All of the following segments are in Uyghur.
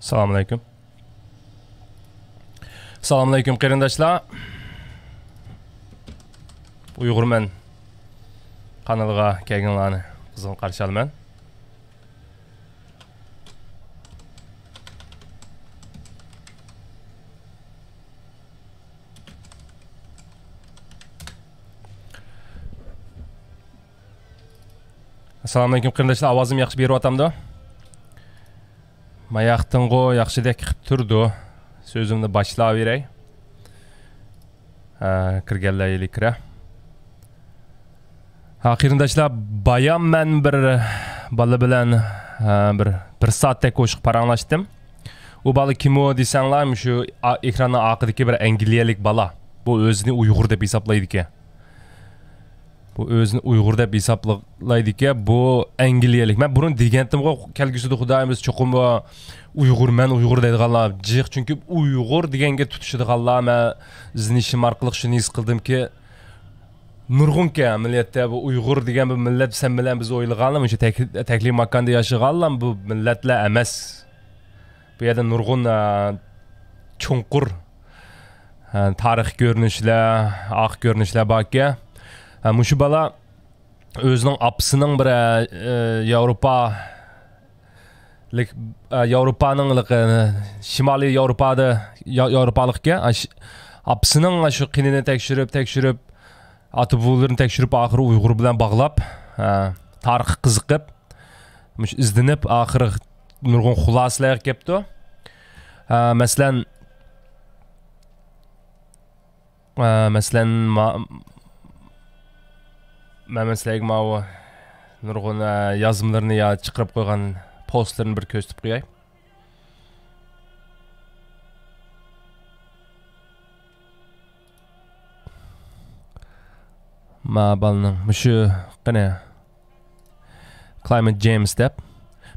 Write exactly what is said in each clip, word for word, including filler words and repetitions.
ئەسسالامۇئەلەيكۇم. ئەسسالامۇئەلەيكۇم، قېرىنداشلار. ئۇيغۇرمەن قانىلىغا كەلگەنلەرنى قىزغىن قارشى ئالىمەن. ئەسسالامۇئەلەيكۇم، قېرىنداشلار، ئاۋازىم ياخشى بېرىۋاتامدۇ؟ ماياقتىنغۇ ياخشىدەك قىپ تۇرىدۇ. سۆزۈمنى باشلاۋېرەي. ھە، كىرگەنلەر يېلى كىرە. ھە، قېرىنداشلار، بايام مەن بىر بالا بىلەن، ھە، بىر، بىر سائەتتەك قوشۇق پاراڭلاشتىم. ئۇ بالا كىم ئۇ دېسەڭلار، مۇشۇ ئا-، ئېكراننىڭ ئارقىدىكى بىر ئەنگلىيەلىك بالا. بۇ ئۆزىنى ئۇيغۇر دەپ ھېسابلايدىكەن. بۇ ئۆزىنى ئۇيغۇر دەپ ھېسابلايدىكەن، بۇ ئەنگلىيەلىك. مەن بۇرۇن دېگەنتىمغۇ، كەلگۈسىدە خۇدايىم بىز چوقۇم، ئا، ئۇيغۇر، مەن ئۇيغۇر دەيدىغانلار جىق. چۈنكى ئۇيغۇر دېگەنگە تۇتىشىدىغانلار، مەن ئىزدىنىشىم ئارقىلىق شۇنى ھېس قىلدىمكى، نۇرغۇنكەن ئەمەلىيەتتە بۇ ئۇيغۇر دېگەن بىر مىللەت، سەن بىلەن بىز ئويلىغانلا، مۇشۇ تەك-، تەكلىماكاندا ياشىغانلا بۇ مىللەتلەر ئەمەس. بۇ يەردە نۇرغۇن، ئا، چوڭقۇر، ئا، تارىخىي كۆرۈنۈشلەر، ئارقا كۆرۈنۈشلەر باركەن. ئا، مۇشۇ بالا ئۆزىنىڭ ئاپىسىنىڭ بىر، ئە، ئە، ياۋروپا، لىك-، ئە، ياۋروپانىڭ، لىك-، ئە، شىمالىي ياۋروپادا، يا-، ياۋروپالىقكەن. ئا، ش-، ئاپىسىنىڭ شۇ قېنىنى تەكشۈرۈپ، تەكشۈرۈپ، ئاتا بوۋىلىرىنى تەكشۈرۈپ، ئاخىرى ئۇيغۇر بىلەن باغلاپ، ئە، تارىخقا قىزىقىپ، مۇشۇ ئىزدىنىپ، ئاخىرى نۇرغۇن خۇلاسىلەرگە كەپتۇ. ئە، مەسىلەن، ئە، مەسىلەن، ما-، مەن، مەن سىلەرگە ماۋۇ نۇرغۇن، ئە، يازمىلىرىنى يا چىقىرىپ قويغان پوستلىرىنى بىر كۆرسىتىپ قوياي. ما بالىنىڭ مۇشۇ، قېنى، Climate James دەپ.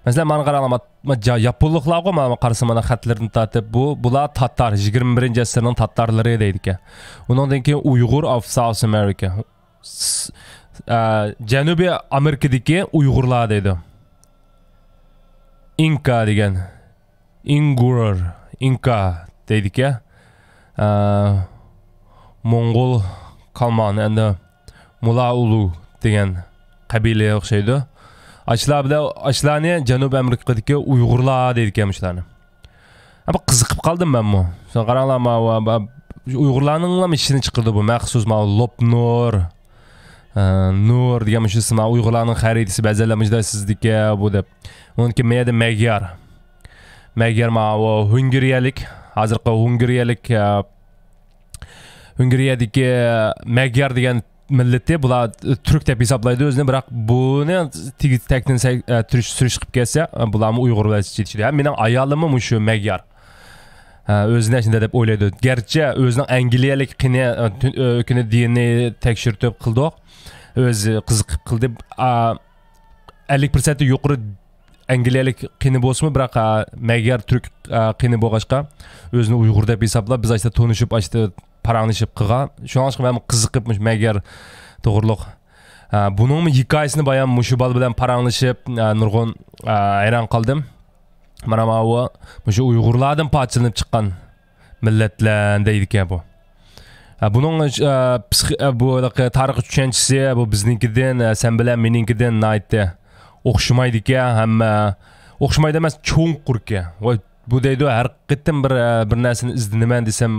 مەسىلەن، مانا قاراڭلار، ما-، ما-، جا-، ياپونلۇقلارغۇ، مانا قارىسا، مانا خەتلىرىنى تارتىپ، بۇ، بۇلار تاتار، يىگىرمە بىرىنچى ئەسىرنىڭ تاتارلىرى دەيدىكەن. ئۇنىڭدىن كېيىن ئۇيغۇر of South America. س-، ئە، جەنۇبىي ئامېرىكىدىكى ئۇيغۇرلار دەيدۇ. ئىنكا دېگەن. ئىنگۇر، ئىنكا دەيدىكەن. ئە، موڭغۇل، كالمان، ئەندى مۇلا ئۇلۇ دېگەن قەبىلە ئوخشايدۇ. ئاشۇلار بىلەن، ئاشۇلارنى جەنۇبىي ئامېرىكىدىكى ئۇيغۇرلار دەيدىكەن مۇشۇلارنى. ئەمما قىزىقىپ قالدىم مەنمۇ. شۇڭا قاراڭلار، ما-، ما-، ما-، ئۇيغۇرلارنىڭلا ئىشىنى چىقىرىدۇ بۇ مەخسۇس، ما لوپنۇر، ئە، نۇر دېگەن مۇشۇ ئىسىم، ئۇيغۇرلارنىڭ خەرىتىسى بەزەنلەر مۇشۇنداق سىزدىكى بۇ دەپ. ئۇنىڭدىن كېيىن مەيەردە مەگيار. مەگيار ماۋۇ ھۇنگرىيەلىك، ھازىرقى ھۇنگرىيەلىك، ئە، ھۇنگرىيەدىكى مەگيار دېگەن مىللىتى، بۇلار تۈرك دەپ ھېسابلايدۇ ئۆزىنى، بىراق بۇنى تېگى-، تەكتىن سەي-، ئە، تۈرۈش-، سۈرۈشتە قىلىپ كەلسە، ئە، بۇلارمۇ ئۇيغۇر بىلەن چېتىشىدۇ. ھەم مېنىڭ ئايالىممۇ مۇشۇ مەگيار. ئە، ئۆزىنى شۇنداق دەپ ئويلايدۇ. گەرچە ئۆزىنىڭ ئەنگلىيەلىك قېنى، ئە، تۈ-، ئۆ-، كۈنى دىنىنى تەكشۈرتۈپ قىلدۇق. ئۆزى قىزىقىپ قىلدى. ئا، ئەللىك پىرسەنتتىن يۇقىرى ئەنگلىيەلىك قېنى بولسىمۇ، بىراق، ئا، مەگيار تۈرك، ئا، قېنى بولغاچقا، ئۆزىنى ئۇيغۇر دەپ ھېسابلاپ، بىز ئاشتا تونۇشۇپ، ئاشتا پاراڭلىشىپ قىلغان. شۇڭلاشقا مەن قىزىقىپ مۇشۇ مەگيار توغرۇلۇق، ئا، بۇنىڭمۇ ھېكايىسىنى بايام مۇشۇ بالا بىلەن پاراڭلىشىپ، ئا، نۇرغۇن، ئا، ھەيران قالدىم. مانا ماۋۇ، مۇشۇ ئۇيغۇرلاردىن پارچىلىنىپ چىققان مىللەتلەر دەيدىكەن بۇ. ھە، بۇنىڭ، ئە، پسىخ-، ئە، بۇ ھېلىقى تارىخ چۈشەنچىسى، بۇ بىزنىڭكىدىن، ئە، سەن بىلەن مېنىڭكىدىن ناھايىتى ئوخشىمايدىكەن، ھەممە ئوخشىمايدۇ ئەمەس، چوڭقۇركەن. ۋاي، بۇ دەيدۇ، ھەر قېتىم بىر، ئە، بىر نەرسىنى ئىزدىنىمەن دېسەم،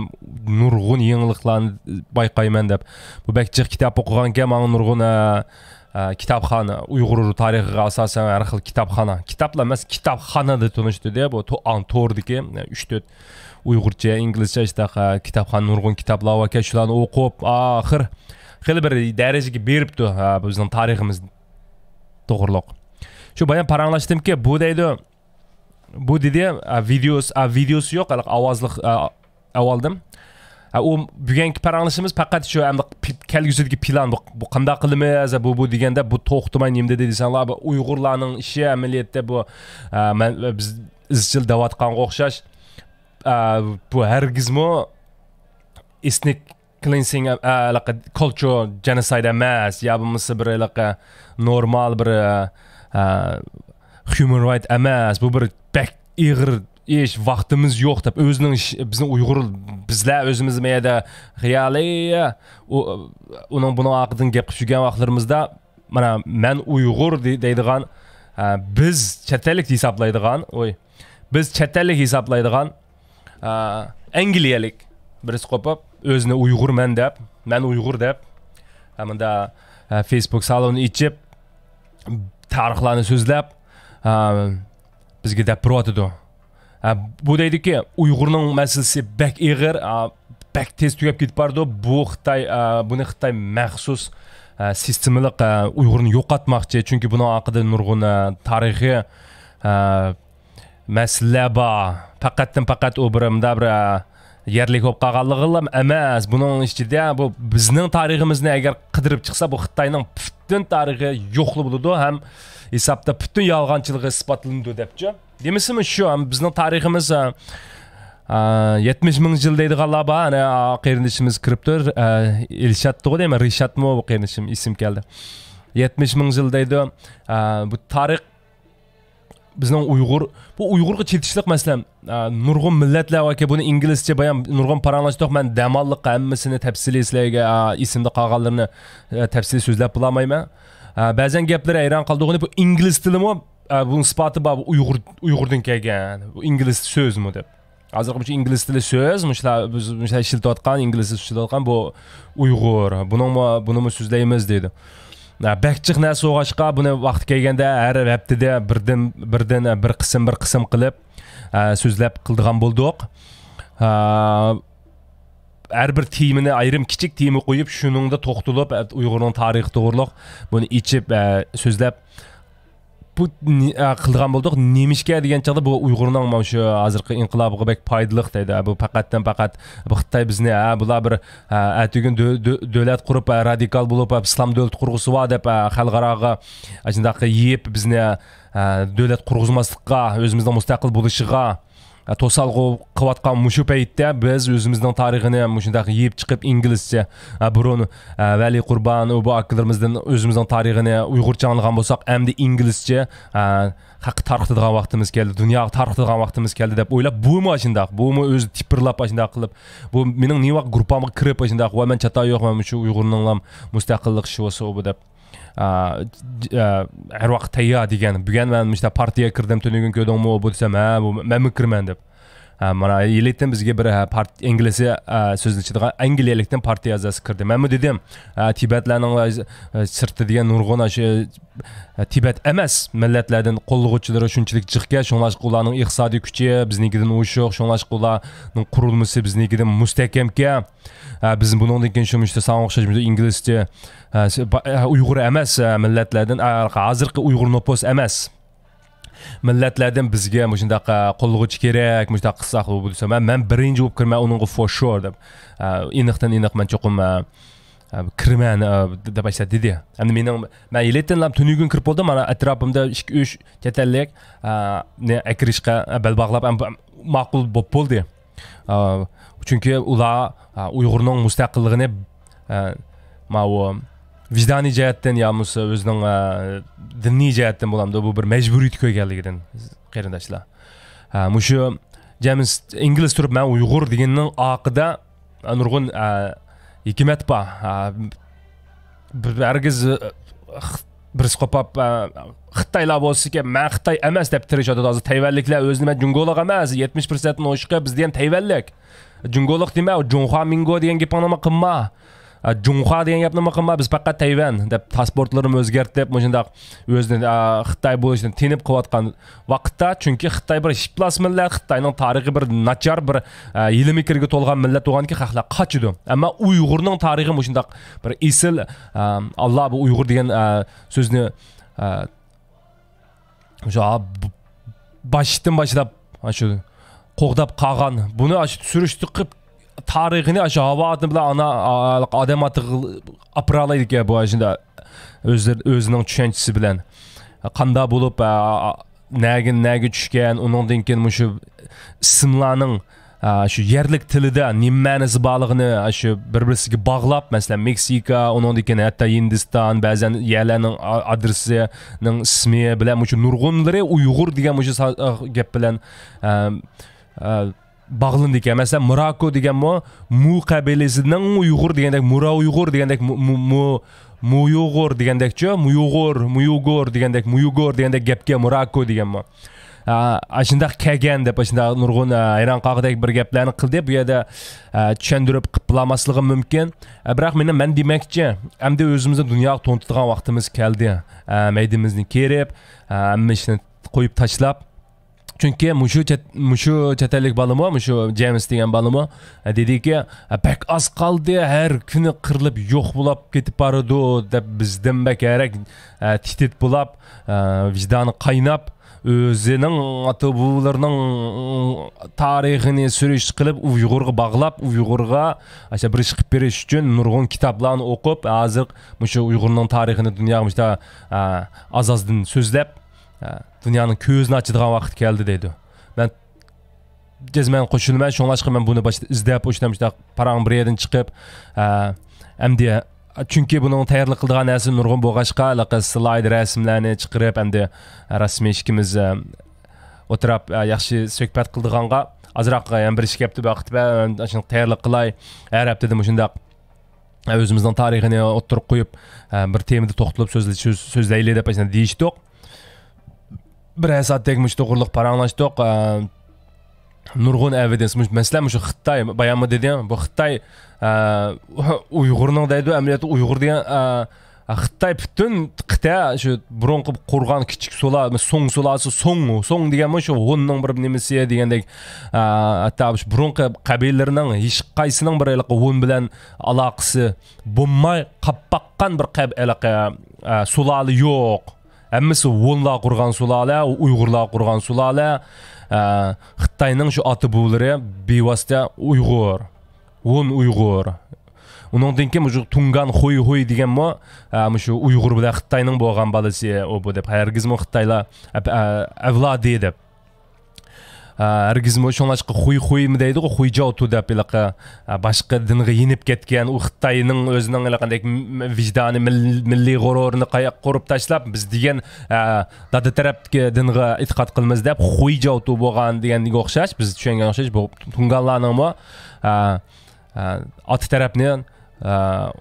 نۇرغۇن يېڭىلىقلارنى بايقايمەن دەپ. بۇ بەك جىق كىتاب ئوقۇغانكەن، ماڭا نۇرغۇن، ئە، ئە، كىتابخانا، ئۇيغۇر تارىخىغا ئاساسەن ھەر خىل كىتابخانا، كىتابلا ئەمەس، كىتابخانىدا تونۇشتۇردى. بۇ تو-، ئاڭ توردىكى، ئە، ئۈچ تۆت ئۇيغۇرچە، ئىنگلىزچە ئىشتاق، ئە، كىتابخانا، نۇرغۇن كىتابلار باركەن، شۇلارنى ئوقۇپ، ئاخىر خېلى بىر دەرىجىگە بېرىپتۇ، ئە، بىزنىڭ تارىخىمىز توغرۇلۇق. شۇ بايام پاراڭلاشتىمكى، بۇ دەيدۇ، بۇ دېدى، ئە، ۋىدېئوسى، ئە، ۋىدېئوسى يوق، ھېلىقى ئاۋازلىق، ئە، ئاۋالدىم. ئە، ئۇ بۈگۈنكى پاراڭلىشىمىز پەقەت شۇ، ئەمدى پى-، كەلگۈسىدىكى پىلان، بۇ، بۇ قانداق قىلىمىز، بۇ، بۇ دېگەندە، بۇ توختىماي نېمە دېدى دېسەڭلار، بۇ ئۇيغۇرلارنىڭ ئىشى ئەمەلىيەتتە بۇ، ئە، مەن، بىز ئىزچىل دەۋاتقانغا ئوخشاش، ئە، بۇ ھەرگىزمۇ ئېتنىك كلىنسىڭ، ئە، ھېلىقى كالچۇر جېنوسايد ئەمەس، يا بولمىسا بىر ھېلىقى نورمال بىر، ئە، ھيۇمەن رايت ئەمەس. بۇ بىر بەك ئېغىر ئىش، ۋاقتىمىز يوق دەپ، ئۆزىنىڭ ئىش، بىزنىڭ ئۇيغۇر، بىزلەر ئۆزىمىز مەيەدە خىيالىي، ئۇ، ئۇنىڭ بۇنىڭ ھەققىدىن گەپ قىلىپ يۈرگەن ۋاقىتلىرىمىزدا، مانا، مەن ئۇيغۇر دەي-، دەيدىغان، ئە، بىز چەت ئەللىك ھېسابلايدىغان، ئوي، بىز چەت ئەللىك ھېسابلايدىغان، ئە، ئەنگلىيەلىك بىرسى قوپۇپ، ئۆزىنى ئۇيغۇرمەن دەپ، مەن ئۇيغۇر دەپ، ئە، مۇندا، ئە، فېيسبۇك سالونى ئېچىپ، تارىخلارنى سۆزلەپ، ئە، بىزگە دەپ بېرىۋاتىدۇ. ئە، بۇ دەيدۇكى، ئۇيغۇرنىڭ مەسىلىسى بەك ئېغىر، ئە، بەك تېز تۈگەپ كېتىپ بارىدۇ. بۇ خىتاي، ئە، بۇنى خىتاي مەخسۇس، ئە، سىستېمىلىق، ئە، ئۇيغۇرنى يوقاتماقچى. چۈنكى بۇنىڭ ئارقىدا نۇرغۇن، ئە، تارىخىي، ئە، مەسىلىلەر بار. پەقەتتىن پەقەت ئۇ بىر، مۇنداق بىر، ئە، يەرلىك بولۇپ قالغانلىقىلا ئەمەس. بۇنىڭ ئىچىدە بۇ بىزنىڭ تارىخىمىزنى ئەگەر قىدىرىپ چىقسا، بۇ خىتاينىڭ پۈتۈن تارىخى يوقلا بولىدۇ ھەم ھېسابتا پۈتۈن يالغانچىلىقى ئىسپاتلىنىدۇ دەپچۇ. دېمىسىمۇ شۇ، ھەم بىزنىڭ تارىخىمىز، ئە، ئە، يەتمىش مىڭ يىل دەيدىغانلار بار. ئەنە، ئا، قېرىندىشىمىز كىرىپتۇ. ئە، ئىلشاتتىغۇ دەيمەن، رىشاتمۇ بۇ قېرىندىشىم، ئېسىم كەلدى. يەتمىش مىڭ يىل دەيدۇ. ئە، بۇ تارىخ بىزنىڭ ئۇيغۇر، بۇ ئۇيغۇرغا چېتىشلىق مەسىلە. ئە، نۇرغۇن مىللەتلەر باركەن، بۇنى ئىنگلىزچە بايان نۇرغۇن پاراڭلاشتۇق. مەن دەماللىققا ھەممىسىنى تەپسىلىي سىلەرگە، ئە، ئېسىمدە قالغانلىرىنى، ئە، تەپسىلىي سۆزلەپ بولالمايمەن. ئە، بەزەن گەپلىرى ھەيران قالدۇرغىنى، بۇ ئىنگلىز تىلىمۇ، ئە، بۇنىڭ ئىسپاتى بار، بۇ ئۇيغۇر، ئۇيغۇردىن كەلگەن. بۇ ئىنگلىز سۆزمۇ دەپ. ھازىرقى مۇشۇ ئىنگلىز تىلى سۆز، مۇشۇلار، بىز مۇشۇلار ئىشلىتىۋاتقان، ئىنگلىز تىلى ئىشلىتىۋاتقان بۇ ئۇيغۇر. بۇنىڭمۇ، بۇنىمۇ سۆزلەيمىز دەيدۇ. ھە، بەك جىق نەرسە بولغاچقا، بۇنى ۋاقتى كەلگەندە ھەر ھەپتىدە بىردىن، بىردىن، بىر قىسىم، بىر قىسىم قىلىپ، ھە، سۆزلەپ قىلىدىغان بولدۇق. ھە، ھەر بىر تېمىنى ئايرىم كىچىك تېما قويۇپ، شۇنىڭدا توختىلىپ، ھە، ئۇيغۇرنىڭ تارىخى توغرۇلۇق بۇنى ئېچىپ، ھە، سۆزلەپ، بۇ نى-، ئە، قىلىدىغان بولدۇق. نېمىشقا دېگەن چاغدا بۇ ئۇيغۇرنىڭ مانا شۇ ھازىرقى ئىنقىلابىغا بەك پايدىلىق دەيدۇ. ئە، بۇ پەقەتتىن پەقەت بۇ خىتاي بىزنى، ئە، بۇلار بىر، ئە، ئەتىگۈن دۆ-، دۆ-، دۆلەت قۇرۇپ، ئە، رادىكال بولۇپ، ئە، ئىسلام دۆلىتى قۇرغۇسى بار دەپ، ئە، خەلقئاراغا ئاشۇنداق يېيىپ بىزنى، ئە، دۆلەت قۇرغۇزماسلىققا، ئۆزىمىزنىڭ مۇستەقىل بولۇشىغا، ئە، توسالغۇ قىلىۋاتقان مۇشۇ پەيتتە بىز ئۆزىمىزنىڭ تارىخىنى مۇشۇنداق يېيىپ چىقىپ ئىنگلىزچە، ئە، بۇرۇن، ئە، ۋەلى قۇربان، ئۇ بۇ ئاكىلىرىمىزدىن ئۆزىمىزنىڭ تارىخىنى ئۇيغۇرچە ئاڭلىغان بولساق، ئەمدى ئىنگلىزچە، ئە، خەققە تارقىتىدىغان ۋاقتىمىز كەلدى، دۇنياغا تارقىتىدىغان ۋاقتىمىز كەلدى دەپ ئويلاپ، بۇمۇ ئاشۇنداق، بۇمۇ ئۆزى تىپىرلاپ ئاشۇنداق قىلىپ، بۇ مېنىڭ نېۋاق گۇرۇپپامغا كىرىپ ئاشۇنداق، ۋاي مەن چاتا يوق، مەن مۇشۇ ئۇيغۇرنىڭلام مۇستەقىللىق شىۋىسى ئۇ بۇ دەپ. ئا، ج-، ئا، ھەر ۋاقىت تەييار دېگەن. بۈگۈن مەن مۇشۇنداق پارتىيەگە كىردىم، تۈنۈگۈن كۆردۈڭمۇ بۇ دېسەم، ھە، بۇ مەنمۇ كىرىمەن دەپ. ھە، مانا ئېلىتتىن بىزگە بىر، ھە، پارت-، ئىنگلىزچە، ئا، سۆزلىشىدىغان ئەنگلىيەلىكتىن پارتىيە ئەزاسى كىردى. مەنمۇ دېدىم، ئا، تىبەتلەرنىڭ، ئا، سىرتى دېگەن نۇرغۇن، ئا، شۇ، ئا، تىبەت ئەمەس مىللەتلەردىن قوللىغۇچىلىرى شۇنچىلىك جىقكەن، شۇڭلاشقا ئۇلارنىڭ ئىقتىسادىي كۈچى بىزنىڭكىدىن ئوشۇق، شۇڭلاشقا ئۇلارنىڭ قۇرۇلمىسى بىزنىڭكىدىن مۇستەھكەمكەن. ئە، بىز بۇنىڭدىن كېيىن شۇ مۇشۇ ساڭا ئوخشاش مۇشۇ ئىنگلىزچە، ئە، س-، با-، ئە، ئۇيغۇر ئەمەس، ئە، مىللەتلەردىن، ئە، ھازىرقى ئۇيغۇر نوپۇس ئەمەس مىللەتلەردىن بىزگە مۇشۇنداق، ئە، قوللىغۇچى كېرەك، مۇشۇنداق قىلساق بۇ، بۇ دېسە، مەن، مەن بىرىنچى بولۇپ كىرىمەن ئۇنىڭغا for sure دەپ. ئە، ئېنىقتىن ئېنىق مەن چوقۇم، ئە، ئە، كىرىمەن، ئە، دەپ ئاشۇنداق دېدى. ئەمدى مېنىڭ، مەن ئېلىتتىنلا تۈنۈگۈن كىرىپ بولدۇم، مانا ئەتراپىمدا ئىككى، ئۈچ چەت ئەللىك، ئە، نى ئەكىرىشقا، ئە، بەل باغلاپ، ئەم، ماقۇل بوپ بولدى. ئا، چۈنكى ئۇلار، ئا، ئۇيغۇرنىڭ مۇستەقىللىقىنى، ئا، ماۋۇ ۋىجدانىي جەھەتتىن يا بولمىسا ئۆزىنىڭ، ئا، دىنىي جەھەتتىن بولامدۇ، بۇ بىر مەجبۇرىيەت كۆرگەنلىكىدىن، قېرىنداشلار. ئا، مۇشۇ جېمىس ئىنگلىز تۇرۇپ، مەن ئۇيغۇر دېگىنىنىڭ ئارقىدا، ئا، نۇرغۇن، ئا، ھېكمەت بار. ئا، بىر، ھەرگىز، ئە، خ-، بىرسى قوپاپ، ئە، خىتايلار بولسىكەن، مەن خىتاي ئەمەس دەپ تىرىشىۋاتىدۇ. ھازىر تەيۋەنلىكلەر ئۆزىنى مەن جۇڭگولۇق ئەمەس، يەتمىش پىرسەنتتىن ئوشۇقى بىز دېگەن تەيۋەنلىك. جۇڭگولۇق دېمە، جۇڭخۇا مىڭگو دېگەن گېپىڭنىمۇ قىلما. ئە، جۇڭخۇا دېگەن گەپنىمۇ قىلما، بىز پەقەت تەيۋەن دەپ پاسپورتلىرىمۇ ئۆزگەرتىپ، مۇشۇنداق ئۆزىنى، ئە، خىتاي بولۇشىنى تېنىپ قىلىۋاتقان ۋاقىتتا، چۈنكى خىتاي بىر ئىپلاس مىللەت، خىتاينىڭ تارىخى بىر ناچار، بىر، ئە، ھىيلە-مىكىرگە تولغان مىللەت بولغاندىكىن خەقلەر قاچىدۇ. ئەمما ئۇيغۇرنىڭ تارىخى مۇشۇنداق بىر ئېسىل، ئە، ئاللا بۇ ئۇيغۇر دېگەن، ئە، سۆزنى، ئە، شۇ، ئا، ب-، باشتىن باشلاپ، شۇ قوغداپ قالغان، بۇنى ئاشۇ سۈرۈشتە قىلىپ، تارىخىنى ئاشۇ ھاۋا ئاتا بىلەن ئانا، ئا، ئادەم ئاتىغا ئاپىرالايدىكەن بۇ ئاشۇنداق ئۆزلىرى، ئۆزىنىڭ چۈشەنچىسى بىلەن. قاندا بولۇپ، ئا، ئا، نەگە، نەگە چۈشكەن، ئۇنىڭدىن كېيىن مۇشۇ ئىسىملارنىڭ ئا، شۇ يەرلىك تىلىدا نېمە مەنىسى بارلىقىنى، ئا، شۇ بىر-بىرسىگە باغلاپ، مەسىلەن، مېكسىكا، ئۇنىڭدىن كېيىن ھەتتا ھىندىستان، بەزەن يەرلەرنىڭ ئا-، ئادرېسىنىڭ ئىسمى بىلەن مۇشۇ نۇرغۇنلىرى ئۇيغۇر دېگەن مۇشۇ سا-، ئا، گەپ بىلەن، ئا، ئا، باغلىنىدىكەن. مەسىلەن، مۇراكو دېگەنمۇ مۇ قەبىلىسىنىڭ ئۇيغۇر دېگەندەك، مۇرا ئۇيغۇر دېگەندەك، مۇ-، مۇ-، مۇ-، مۇيۇغۇر دېگەندەكچۇ، مۇيۇغۇر، مۇيۇغۇر دېگەندەك، مۇيۇغۇر دېگەندەك گەپكە مۇراكو دېگەنمۇ. ئا، ئاشۇنداق كەلگەن دەپ، ئاشۇنداق نۇرغۇن، ئا، ھەيران قالغۇدەك بىر گەپلەرنى قىلدى. بۇ يەردە، ئا، چۈشەندۈرۈپ قىلىپ بولالماسلىقىم مۇمكىن. ئا، بىراق مېنىڭ، مەن دېمەكچى، ئەمدى ئۆزىمىزنى دۇنياغا تونۇتىدىغان ۋاقتىمىز كەلدى. ئا، مەيدىمىزنى كېرىپ، ئا، ھەممە ئىشنى قويۇپ تاشلاپ، چۈنكى مۇشۇ چەت-، مۇشۇ چەت ئەللىك بالىمۇ، مۇشۇ جېيمس دېگەن بالىمۇ، ئە، دېدىكى، ئە، بەك ئاز قالدى، ھەر كۈنى قىرىلىپ يوق بولاپ كېتىپ بارىدۇ دەپ بىزدىن بەك ھەرەك، ئە، تىتىت بولاپ، ئە، ۋىجدانى قايناپ، ئۆزىنىڭ ئاتا بوۋىلىرىنىڭ تارىخىنى سۈرۈشتە قىلىپ، ئۇيغۇرغا باغلاپ، ئۇيغۇرغا ئاشۇ بىر ئىش قىلىپ بېرىش ئۈچۈن نۇرغۇن كىتابلارنى ئوقۇپ، ھازىر مۇشۇ ئۇيغۇرنىڭ تارىخىنى دۇنياغا مۇشتا، ئە، ئاز-ئازدىن سۆزلەپ، ھە، دۇنيانىڭ كۆزىنى ئاچىدىغان ۋاقىت كەلدى دەيدۇ. مەن جەزمەن قوشۇلىمەن، شۇڭلاشقا مەن بۇنى باشتا ئىزدەپ، ئاشۇنداق پاراڭ بىر يەردىن چىقىپ، ھە، ئەمدى، چۈنكى بۇنىڭ تەييارلىق قىلىدىغان نەرسە نۇرغۇن بولغاچقا، ھېلىقى سلايد رەسىملەرنى چىقىرىپ، ئەمدى رەسمىي ئىككىمىز، ھە، ئولتۇراپ، ھە، ياخشى سۆھبەت قىلىدىغانغا، ئازراق، ھە، يەنە بىر ئىككى ھەپتە ۋاقىت بەر، ئاشۇنداق تەييارلىق قىلاي، ھەر ھەپتىدە مۇشۇنداق ئۆزىمىزنىڭ تارىخىنى ئوتتۇرىغا قويۇپ، بىر تېمىدا توختىلىپ سۆزلە-، سۆز-، سۆزلەيلى دەپ ئاشۇنداق دېيىشتۇق. بىرەر سائەتتەك مۇشۇ توغرىلىق پاراڭلاشتۇق. نۇرغۇن ئەۋىدېنس، مۇش-، مەسىلەن، مۇشۇ خىتاي، بايانمۇ دېدىڭ، بۇ خىتاي، ئۇيغۇرنىڭ دەيدۇ، ئەمەلىيەتتە ئۇيغۇر دېگەن، خىتاي پۈتۈن قىتئە شۇ بۇرۇنقى قۇرغان كىچىك سۇلا، سوڭ سۇلاسى، سوڭ، سوڭ دېگەنمۇ شۇ ھوننىڭ بىر نېمىسى دېگەندەك، ھەتتا شۇ بۇرۇنقى قەبىلىلىرىنىڭ ھېچقايسىنىڭ بىر ھېلىقى ھون بىلەن ئالاقىسى بولماي قاپ باققان بىر قەب-، ھېلىقى، ئە، سۇلالە يوق. ھەممىسى ھونلار قۇرغان سۇلالە، ئۇيغۇرلار قۇرغان سۇلالە. ئە، خىتاينىڭ شۇ ئاتا بوۋىلىرى بىۋاسىتە ئۇيغۇر. ھون ئۇيغۇر. ئۇنىڭدىن كېيىن مۇشۇ تۇڭگان خۇي خۇي دېگەنمۇ، ئە، مۇشۇ ئۇيغۇر بىلەن خىتاينىڭ بولغان بالىسى ئۇ بۇ دەپ، ھەرگىزمۇ خىتايلار ئەپ-، ئە، ئەۋلادى دەپ. ئە، ھەرگىزمۇ شۇڭلاشقا خۇي خۇيمۇ دەيدىغۇ، خۇي جاۋتۇ دەپ ھېلىقى، ئە، باشقا دىنغا يېنىپ كەتكەن، ئۇ خىتاينىڭ ئۆزىنىڭ ھېلىقىدەك م-، م-، ۋىجدانى، مىل-، مىللىي غۇرۇرىنى قاياققا ئۇرۇپ تاشلاپ، بىز دېگەن، ئە، دادا تەرەپتىكى دىنغا ئېتىقاد قىلىمىز دەپ خۇي جاۋتۇ بولغان دېگەنگە ئوخشاش، بىز چۈشەنگەن ئوخشاش، بۇ تۇڭگانلارنىڭمۇ، ئە، ئە، ئاتا تەرەپنى، ئە،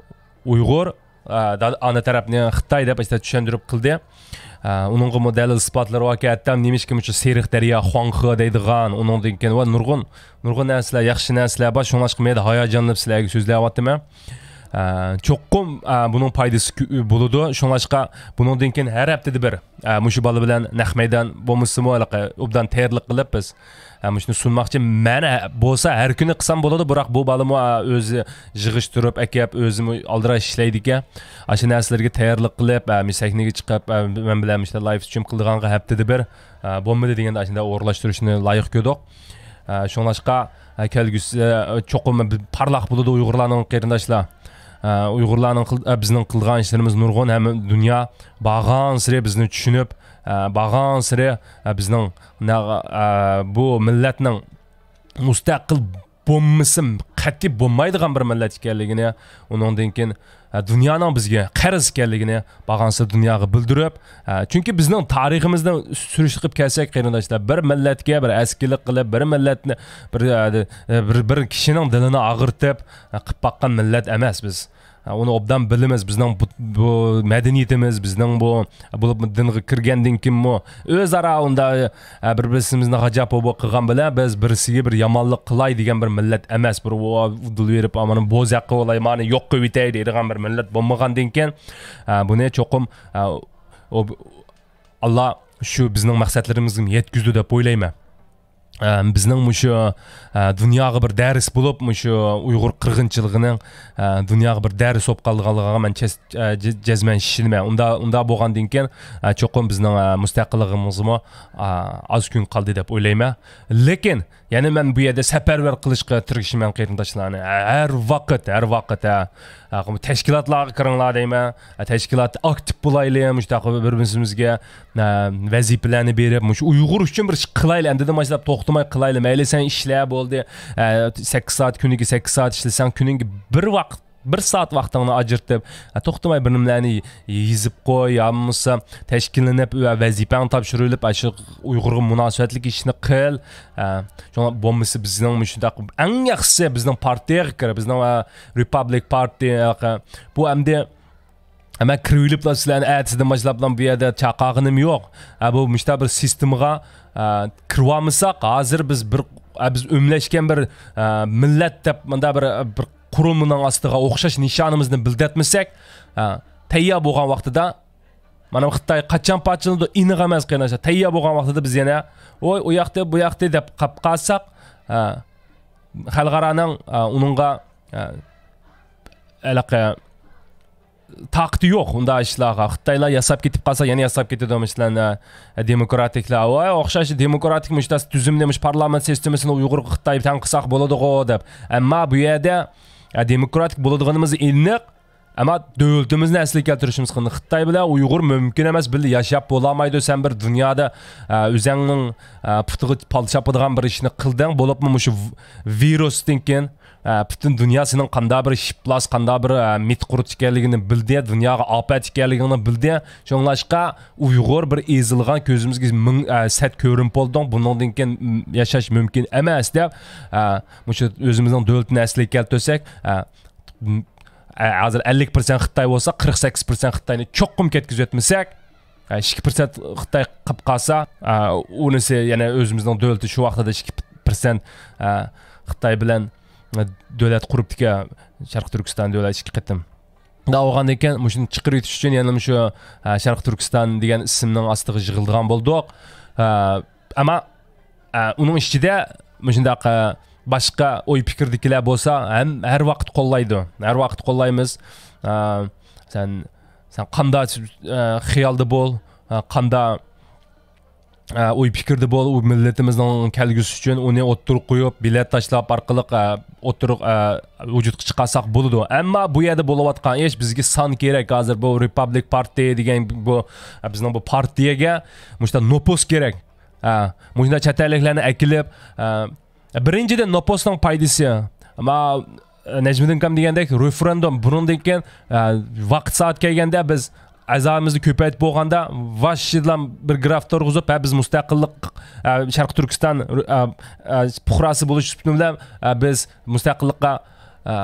ئۇيغۇر، ئا، دا-، ئانا تەرەپنى خىتاي دەپ ئىشتە چۈشەندۈرۈپ قىلدى. ئا، ئۇنىڭغىمۇ دەلىل ئىسپاتلىرى باركەن، ھەتتا نېمىشقا مۇشۇ سېرىق دەريا، خۇاڭخې دەيدىغان، ئۇنىڭدىن كېيىن ۋە نۇرغۇن، نۇرغۇن نەرسىلەر، ياخشى نەرسىلەر بار. شۇڭلاشقا مەن ھاياجانلىنىپ سىلەرگە سۆزلەۋاتىمەن. ئا، چوقۇم، ئا، بۇنىڭ پايدىسى كۆ-، بولىدۇ. شۇڭلاشقا بۇنىڭدىن كېيىن ھەر ھەپتىدە بىر، ئا، مۇشۇ بالا بىلەن نەق مەيدان بولمىسىمۇ، ھېلىقى ئوبدان تەييارلىق قىلىپ بىز ئە، مۇشۇنى سۇنماقچى. مەن، ئە، بولسا ھەر كۈنى قىلسام بولىدۇ، بىراق بۇ بالىمۇ، ئە، ئۆزى يىغىشتۇرۇپ ئەكەپ، ئۆزىمۇ ئالدىراش ئىشلەيدىكەن. ئاشۇ نەرسىلەرگە تەييارلىق قىلىپ، ئە، مۇشۇ سەھنىگە چىقىپ، ئە، مەن بىلەن مۇشۇنداق لايف سترىم قىلىدىغانغا ھەپتىدە بىر، ئە، بولمىدى دېگەندە ئاشۇنداق ئورۇنلاشتۇرۇشنى لايىق كۆردۇق. ئە، شۇڭلاشقا، ئە، كەلگۈسى، ئە، چوقۇم بىر پارلاق بولىدۇ ئۇيغۇرلارنىڭ قېرىنداشلار. ئە، ئۇيغۇرلارنىڭ قىل-، ئە، بىزنىڭ قىلغان ئىشلىرىمىز نۇرغۇن، ھەم دۇنيا بارغانسېرى بىزنى چۈشىنىپ، ئە، بارغانسېرى، ئە، بىزنىڭ نە-، ئە، بۇ مىللەتنىڭ مۇستەقىل بولمىسا قەتئىي بولمايدىغان بىر مىللەت ئىكەنلىكىنى، ئۇنىڭدىن كېيىن، ئە، دۇنيانىڭ بىزگە قەرز ئىكەنلىكىنى بارغانسېرى دۇنياغا بىلدۈرۈپ، ئە، چۈنكى بىزنىڭ تارىخىمىزنى سۈرۈشتە قىلىپ كەلسەك، قېرىنداشلار، بىر مىللەتكە بىر ئەسكىلىك قىلىپ، بىر مىللەتنى بىر، ئە، بىر، بىر كىشىنىڭ دىلىنى ئاغرىتىپ، ئە، قىلىپ باققان مىللەت ئەمەس بىز. ئۇنى ئوبدان بىلىمىز. بىزنىڭ بۇ، بۇ مەدەنىيىتىمىز، بىزنىڭ بۇ، بولۇپمۇ دىنغا كىرگەندىن كېيىنمۇ ئۆزئارا ئۇنداق، ئە، بىر-، بىرسىمىزنى غاجاپ بولۇپ قىلغان بىلەن بىز بىرسىگە بىر يامانلىق قىلاي دېگەن بىر مىللەت ئەمەس. بىر ئۇدۇل بېرىپ، مانا بوزەك قىلىۋالاي، مانا يوق قىلىۋېتەي دەيدىغان بىر مىللەت بولمىغاندىن كېيىن، ئە، بۇنى چوقۇم، ئە، ئو-، ئاللا شۇ بىزنىڭ مەقسەتلىرىمىزگە يەتكۈزىدۇ دەپ ئويلايمەن. ئە، بىزنىڭ مۇشۇ، ئە، دۇنياغا بىر دەرس بولۇپ، مۇشۇ ئۇيغۇر قىرغىنچىلىقىنىڭ، ئە، دۇنياغا بىر دەرس بولۇپ قالغانلىقىغا مەن چەس-، ئە، جە-، جەزمەن ئىشىنىمەن. ئۇندا، ئۇندا بولغاندىن كېيىن، ئە، چوقۇم بىزنىڭ، ئە، مۇستەقىللىقىمىزمۇ، ئە، ئاز كۈن قالدى دەپ ئويلايمەن. لېكىن يەنە مەن بۇ يەردە سەپەرۋەر قىلىشقا تىرىشىمەن قېرىنداشلارنى. ھەر ۋاقىت، ھەر ۋاقىت، ھە. ھە، تەشكىلاتلارغا كىرىڭلار دەيمەن. ھە، تەشكىلاتتا ئاكتىپ بولايلى، مۇشۇنداق بىر-بىرىمىزگە، ھە، ۋەزىپىلەرنى بېرىپ، مۇشۇ ئۇيغۇر ئۈچۈن بىر ئىش قىلايلى، ئەمدىدىن باشلاپ توختاپ توختىماي قىلايلى، مەيلى سەن ئىشلە بولدى، ئە، سەككىز سائەت، كۈنىگە سەككىز سائەت ئىشلىسەڭ، كۈنۈڭگە بىر ۋاقىت، بىر سائەت ۋاقتىڭنى ئاجرىتىپ، ئە، توختىماي بىر نېمىلەرنى يېزىپ قوي، يا بولمىسا تەشكىللىنىپ ۋە ۋەزىپەڭ تاپشۇرۇلۇپ، ئاشۇ ئۇيغۇرغا مۇناسىۋەتلىك ئىشنى قىل. ئە، شۇڭا بولمىسا بىزنىڭ مۇشۇنداق ئەڭ ياخشىسى بىزنىڭ پارتىيەگە كىر، بىزنىڭ، ئە، رېپابلىك پارتىيە، بۇ ئەمدى مەن كىرىۋېلىپلا سىلەرنى ئەتىسىدىن باشلاپلا بۇ يەردە چاقىرغىنىم يوق. ئە، بۇ مۇشۇنداق بىر سىستېمىغا، ئە، كىرىۋالمىساق، ھازىر بىز بىر، ئە، بىز ئۆملەشكەن بىر، ئە، مىللەت دەپ مۇنداق بىر، بىر قۇرۇلمىنىڭ ئاستىغا ئوخشاش نىشانىمىزنى بىلدۈرتمىسەك، ئە، تەييار بولغان ۋاقتىدا، مانا خىتاي قاچان پارچىلىنىدۇ، ئېنىق ئەمەس قېرىنداشلار. تەييار بولغان ۋاقتىدا بىز يەنە، ۋوي، ئۇ ياقتا، بۇ ياقتا دەپ قاپ قالساق، ئە، خەلقئارانىڭ، ئە، ئۇنىڭغا، ئە، ھېلىقى تاقىتى يوق ئۇنداق ئىشلارغا. خىتايلار ياساپ كېتىپ قالسا، يەنە ياساپ كېتىدۇ، مەسىلەن، ئە، دېموكراتىكلار. ۋاي، ئوخشاش دېموكراتىك مۇشۇنداق تۈزۈمنى، مۇشۇ پارلامېنت سىستېمىسىنى ئۇيغۇرغا خىتاي تەڭ قىلساق بولىدىغۇ دەپ. ئەمما بۇ يەردە، ئە، دېموكراتىك بولىدىغىنىمىز ئېنىق. ئەمما دۆلىتىمىزنى ئەسلىگە كەلتۈرۈشىمىز قىيىن. خىتاي بىلەن ئۇيغۇر مۇمكىن ئەمەس، بىللە ياشاپ بولالمايدۇ. سەن بىر دۇنيادا، ئە، ئۆزەڭنىڭ، ئە، پۇتىغا پال چاپىدىغان بىر ئىشنى قىلدىڭ، بولۇپمۇ مۇشۇ ۋ-، ۋىرۇستىن كېيىن، ئە، پۈتۈن دۇنيا سېنىڭ قانداق بىر شىپلاس، قانداق بىر، ئە، مىت قۇرت ئىكەنلىكىنى بىلدى، دۇنياغا ئاپەت ئىكەنلىكىنى بىلدى. شۇڭلاشقا ئۇيغۇر بىر ئېزىلغان، كۆزىمىزگە مىڭ، ئە، سەت كۆرۈنۈپ بولدۇڭ. بۇنىڭدىن كېيىن، م، ياشاش مۇمكىن ئەمەس دەپ، ئە، مۇشۇ ئۆزىمىزنىڭ دۆلىتىنى ئەسلىگە كەلتۈرسەك، ئە، م، ئە، ھازىر ئەللىك پىرسەنت خىتاي بولسا، قىرىق سەككىز پىرسەنت خىتاينى چوقۇم كەتكۈزۈۋەتمىسەك، ئە، ئىككى پىرسەنت خىتاي قىلىپ قالسا، ئە، ئۇنىسى يەنە ئۆزىمىزنىڭ دۆلىتى شۇ ۋاقتىدا ئىككى پىرسەنت، ئە، خىتاي بىلەن، ئە، دۆلەت قۇرۇپتىكەن شەرقىي تۈركىستان دۆلەت ئىككى قېتىم. دا بولغاندىن كېيىن مۇشۇنى چىقىرىۋېتىش ئۈچۈن يەنە شۇ، ئە، شەرقىي تۈركىستان دېگەن ئىسىمنىڭ ئاستىغا يىغىلىدىغان بولدۇق. ئە، ئەمما، ئە، ئۇنىڭ ئىچىدە مۇشۇنداق، ئە، باشقا ئوي پىكىردىكىلەر بولسا ھەم ھەر ۋاقىت قوللايدۇ. ھەر ۋاقىت قوللايمىز. ئە، سەن، سەن قانداق، ئە، خىيالدا بول، ئە، قانداق، ئە، ئوي پىكىردە بول، ئۇ مىللىتىمىزنىڭ كەلگۈسى ئۈچۈن ئۇنى ئوتتۇرىغا قويۇپ، بېلەت تاشلاپ ئارقىلىق، ئە، ئوتتۇرىغا، ئە، ۋۇجۇدقا چىقارساق بولىدۇ. ئەمما بۇ يەردە بولۇۋاتقان ئىش، بىزگە سان كېرەك. ھازىر بۇ رېپابلىك پارتىيە دېگەن بۇ، ئە، بىزنىڭ بۇ پارتىيەگە مۇشۇنداق نوپۇس كېرەك. ھە، مۇشۇنداق چەت ئەللىكلەرنى ئەكېلىپ، ھە، بىرىنچىدىن، نوپۇسنىڭ پايدىسى. ئەمما، نەجمىدىن ئاكام دېگەندەك، رېفېرېندۇم، بۇنىڭدىن كېيىن، ھە، ۋاقىت سائەت كەلگەندە بىز ئەزامىزنى كۆپەيتىپ بولغاندا، ۋاشىدىلا بىر گراف تۇرغۇزۇپ، ھە، بىز مۇستەقىللىق، ھە، شەرقىي تۈركىستان، ھە، ھە، پۇقراسى بولۇش سۈپىتىم بىلەن، ھە، بىز مۇستەقىللىققا، ھە،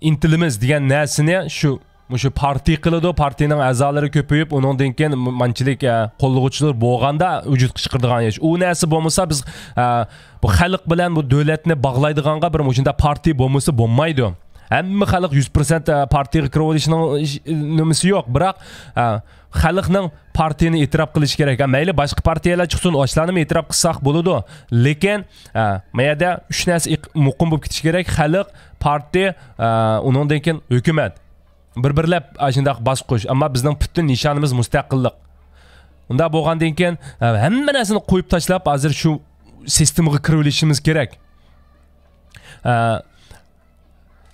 ئىنتىلىمىز دېگەن نەرسىنى شۇ، مۇشۇ پارتىيە قىلىدۇ، پارتىيىنىڭ ئەزالىرى كۆپىيىپ، ئۇنىڭدىن كېيىن م-، مانچىلىك، ئە، قوللىغۇچىلار بولغاندا ۋۇجۇدقا چىقىرىدىغان ئىش. ئۇ نەرسە بولمىسا، بىز، ئە، بۇ خەلق بىلەن بۇ دۆلەتنى باغلايدىغانغا بىر مۇشۇنداق پارتىيە بولمىسا بولمايدۇ. ھەممە خەلق يۈز پىرسەنت، ئە، پارتىيەگە كىرىۋېلىشنىڭ ئىش-، نېمىسى يوق، بىراق، ئە، خەلقنىڭ پارتىيىنى ئېتىراپ قىلىشى كېرەك. ھە، مەيلى، باشقا پارتىيەلەر چىقسۇن، ئاشۇلارنىمۇ ئېتىراپ قىلساق بولىدۇ. لېكىن، ھە، ما يەردە ئۈچ نەرسە ئېق-، مۇقىم بولۇپ كېتىشى كېرەك. خەلق، پارتىيە، ھە، ئۇنىڭدىن كېيىن ھۆكۈمەت. بىر-بىرلەپ، ئاشۇنداق باسقۇچ. ئەمما بىزنىڭ پۈتۈن نىشانىمىز مۇستەقىللىق. ئۇنداق بولغاندىن كېيىن، ھە، ھەممە نەرسىنى قويۇپ تاشلاپ، ھازىر شۇ سىستېمىغا كىرىۋېلىشىمىز كېرەك. ھە،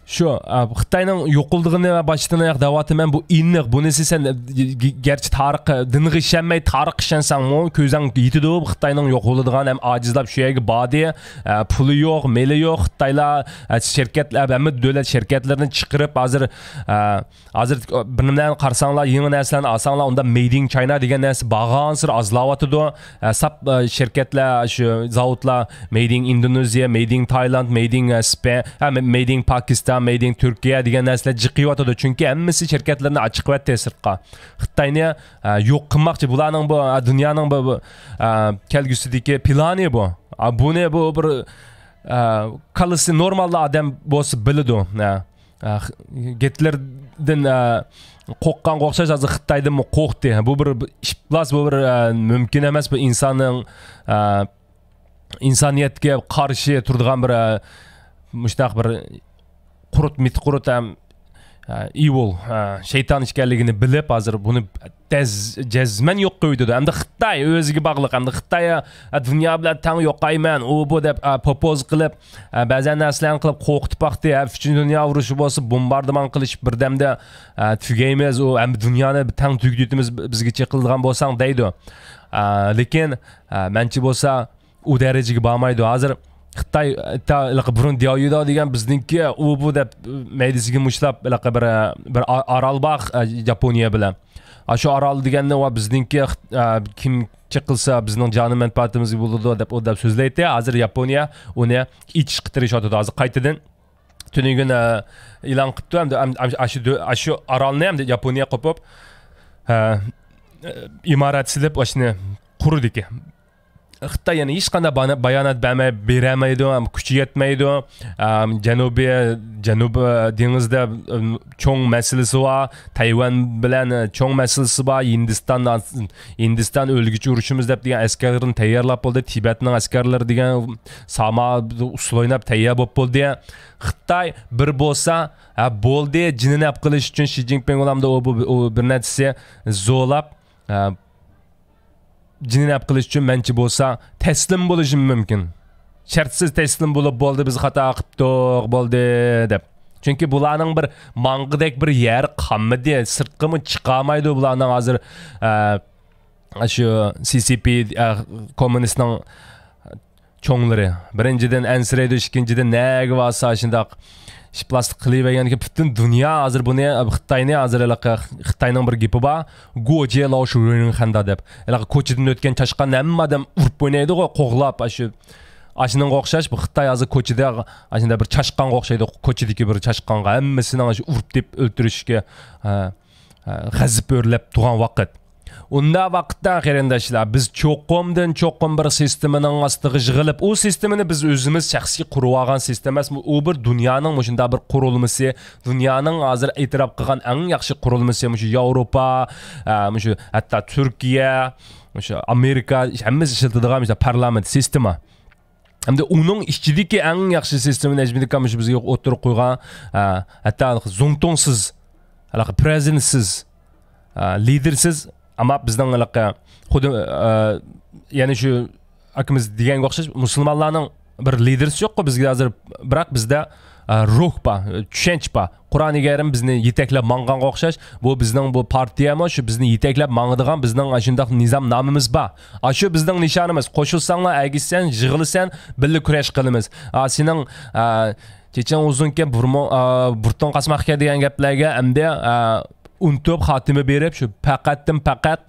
شۇ، ئا، خىتاينىڭ يوقىلىدىغىنى ۋە باشتىن ئاياق دەۋاتىمەن، بۇ ئېنىق. بۇنىسى سەن، ئە، گە-، گەرچە تارىخ، دىنغا ئىشەنمەي، تارىخقا ئىشەنسەڭمۇ، كۆزۈڭ يېتىدۇ، خىتاينىڭ يوقىلىدىغان ھەم ئاجىزلاپ شۇ يەرگە باردى. ئە، پۇلى يوق، مېلى يوق، خىتايلار، ئە، شىركەتلەر، ھەممە دۆلەت شىركەتلىرىنى چىقىرىپ، ھازىر، ئە، ھازىر بىر نېمىلەرنى قارىساڭلار، يېڭى نەرسىلەرنى ئالساڭلار، ئۇندا مېيد ئىن چاينا دېگەن نەرسە بارغانسېرى ئازلاۋاتىدۇ. ئە، ساپ، ئە، شىركەتلەر، شۇ زاۋۇتلار مېيد ئىن ئىندونېزىيە، مېيد ئىن تايلاند، مېيد ئىن، ئە، سپەن، ھە، مې-، مېيد ئىن پاكىستان، مېيد ئىن تۈركىيە دېگەن نەرسىلەر جىقىيىۋاتىدۇ. چۈنكى ھەممىسى شىركەتلىرىنى ئاچىقىۋەتتى سىرتقا. خىتاينى، ئە، يوق قىلماقچى. بۇلارنىڭ بۇ، ئە، دۇنيانىڭ بۇ، بۇ، ئە، كەلگۈسىدىكى پىلانى بۇ. ئە، بۇنى بۇ بىر، ئە، كاللىسى نورمال ئادەم بولسا بىلىدۇ. ئە، ئە، خ-، گىتلېردىن، ئە، قورققانغا ئوخشاش، ھازىر خىتايدىنمۇ قورقتى. بۇ بىر، بىر ئىپلاس، بۇ بىر، ئە، مۇمكىن ئەمەس، بۇ ئىنساننىڭ، ئە، ئىنسانىيەتكە قارشى تۇرىدىغان بىر، ئە، مۇشۇنداق بىر قۇرت، مىت قۇرت ھەم، ئە، ئىۋىل، ئە، شەيتان ئىكەنلىكىنى بىلىپ، ھازىر بۇنى دەز-، جەزمەن يوق قىلىۋېتىدۇ. ئەمدى خىتاي ئۆزىگە باغلىق. ئەمدى خىتاي، ئە، دۇنيا بىلەن تەڭ يوقايمەن، ئۇ بۇ دەپ، ئە، پوپوز قىلىپ، ئە، بەزەن نەرسىلەرنى قىلىپ قورقۇتۇپ باقتى. ئە، ئۈچىنچى دۇنيا ئۇرۇشى بولسا بومباردىمان قىلىشىپ بىردەمدە، ئە، تۈگەيمىز، ئۇ ھەممە دۇنيانى تەڭ تۈگىتىمىز، بىزگە چېقىلىدىغان بولساڭ دەيدۇ. ئە، لېكىن، ئە، مەنچە بولسا، ئۇ دەرىجىگە بارمايدۇ. ھازىر خىتاي، تا-، ھېلىقى بۇرۇن دياۋيۇدا دېگەن بىزنىڭكى ئۇ بۇ دەپ مەيدىسىگە مۇشتلاپ، ھېلىقى بىر، بىر ئا-، ئارال بار، ئە، ياپونىيە بىلەن. ئاشۇ ئارال دېگەننى ۋە بىزنىڭكى خىت-، ئە، كىم چېقىلسا بىزنىڭ جانى مەنپەئەتىمىزگە بولىدۇ دەپ، ئۇ دەپ سۆزلەيتتى. ھازىر ياپونىيە ئۇنى ئېچىشقا تىرىشىۋاتىدۇ. ھازىر قايتىدىن تۈنۈگۈن، ئە، ئېلان قىپتۇ. ھەمدە ئەم-، ئەم-، ئاشۇ دۆ-، ئاشۇ ئارالنى ھەمدە ياپونىيە قوپۇپ، ئە، ئىمارەت سېلىپ، ئاشۇنى قۇرىدىكى. خىتاي يەنە ھېچقانداق بانا-، بايانات بەرمەي، بېرەلمەيدۇ، ھەم كۈچى يەتمەيدۇ. ئەم، جەنۇبىي، جەنۇب، ئە، دېڭىزدا، ئەم، چوڭ مەسىلىسى بار. تەيۋەن بىلەن، ئە، چوڭ مەسىلىسى بار. ھىندىستان، ھىندىستان ئۆلگۈچە ئۇرۇشىمىز دەپ دېگەن ئەسكەرلىرىنى تەييارلاپ بولدى. تىبەتنىڭ ئەسكەرلىرى دېگەن ساما ئۇسسۇل ئويناپ تەييار بولۇپ بولدى. خىتاي بىر بولسا، ھە، بولدى، جېنىنى ئەپ قىلىش ئۈچۈن شى جىنپىڭ بولامدۇ، ئۇ، بۇ، ئۇ بىر نەرسىسى زورلاپ، ئە، جېنىنى ئەپ قىلىش ئۈچۈن مەنچە بولسا تەسلىم بولۇشى مۇمكىن. شەرتسىز تەسلىم بولۇپ، «بولدى، بىز خاتا قىپتۇق، بولدى» دەپ. چۈنكى بۇلارنىڭ بىر ماڭغۇدەك بىر يەر قالمىدى. سىرتقىمۇ چىقالمايدۇ بۇلارنىڭ ھازىر، ئە، شۇ سى سى پى، ئە، كوممۇنىستنىڭ چوڭلىرى. بىرىنچىدىن، ئەنسىرەيدۇ، ئىككىنچىدىن، نەگە بارسا شۇنداق ئىپلاستىق قىلىۋەرگەنكەن، پۈتۈن دۇنيا ھازىر بۇنى، خىتاينى ھازىر ھېلىقى، خىتاينىڭ بىر گېپى بار، «گوجيې لاۋشۇ رېڭخەندا» دەپ. ھېلىقى كوچىدىن ئۆتكەن چاشقان ھەممە ئادەم ئۇرۇپ ئوينايدىغۇ، قوغلاپ، ئاشۇ، ئاشۇنىڭغا ئوخشاش، بۇ خىتاي ھازىر كوچىدا، ئاشۇنداق بىر چاشقانغا ئوخشايدۇ، كوچىدىكى بىر چاشقانغا، ھەممىسىنىڭ ئاشۇ ئۇرۇپ دېپ ئۆلتۈرۈشكە، ھە، ھە، غەزىپى ئۆرلەپ تۇرغان ۋاقىت. ئۇنداق ۋاقىتتا، قېرىنداشلار، بىز چوقۇمدىن چوقۇم بىر سىستېمىنىڭ ئاستىغا يىغىلىپ، ئۇ سىستېمىنى بىز ئۆزىمىز شەخسىي قۇرۇۋالغان سىستېما ئەمەس، ئۇ بىر دۇنيانىڭ مۇشۇنداق بىر قۇرۇلمىسى، دۇنيانىڭ ھازىر ئېتىراپ قىلغان ئەڭ ياخشى قۇرۇلمىسى، مۇشۇ ياۋروپا، ئە، مۇشۇ ھەتتا تۈركىيە، مۇشۇ ئامېرىكا، ھەممىسى ئىشلىتىدىغان مۇشۇ پارلامېنت سىستېما. ھەمدە ئۇنىڭ ئىچىدىكى ئەڭ ياخشى سىستېما نەجمىدىن ئاكام مۇشۇ بىزگە ئوتتۇرىغا قويغان، ئە، ھەتتا زۇڭتۇڭسىز، ھېلىقى پرېزىدېنتسىز، ئە، لىدېرسىز، ئەمما بىزنىڭ ھېلىقى خۇددى، ئە، يەنە شۇ ئاكىمىز دېگەنگە ئوخشاش مۇسۇلمانلارنىڭ بىر لىدېرسى يوققۇ بىزگە ھازىر، بىراق بىزدە، ئە، روھ بار، چۈشەنچە بار. قۇرئان كەرىم بىزنى يېتەكلەپ ماڭغانغا ئوخشاش، بۇ بىزنىڭ بۇ پارتىيەمۇ شۇ بىزنى يېتەكلەپ ماڭىدىغان بىزنىڭ ئاشۇنداق نىزام نامىمىز بار. ئاشۇ بىزنىڭ نىشانىمىز. قوشۇلساڭلار ئەگىشىسەن، يىغىلىسەن، بىللە كۈرەش قىلىمىز. ئا، سېنىڭ، ئا، چېچىڭ ئۇزۇنكەن، بۇرمۇ-، ئا، بۇرتۇڭ قاسماقكەن دېگەن گەپلەرگە ئەمدى، ئا، ئۇنتۇپ خاتىمە بېرىپ، شۇ پەقەتتىن پەقەت،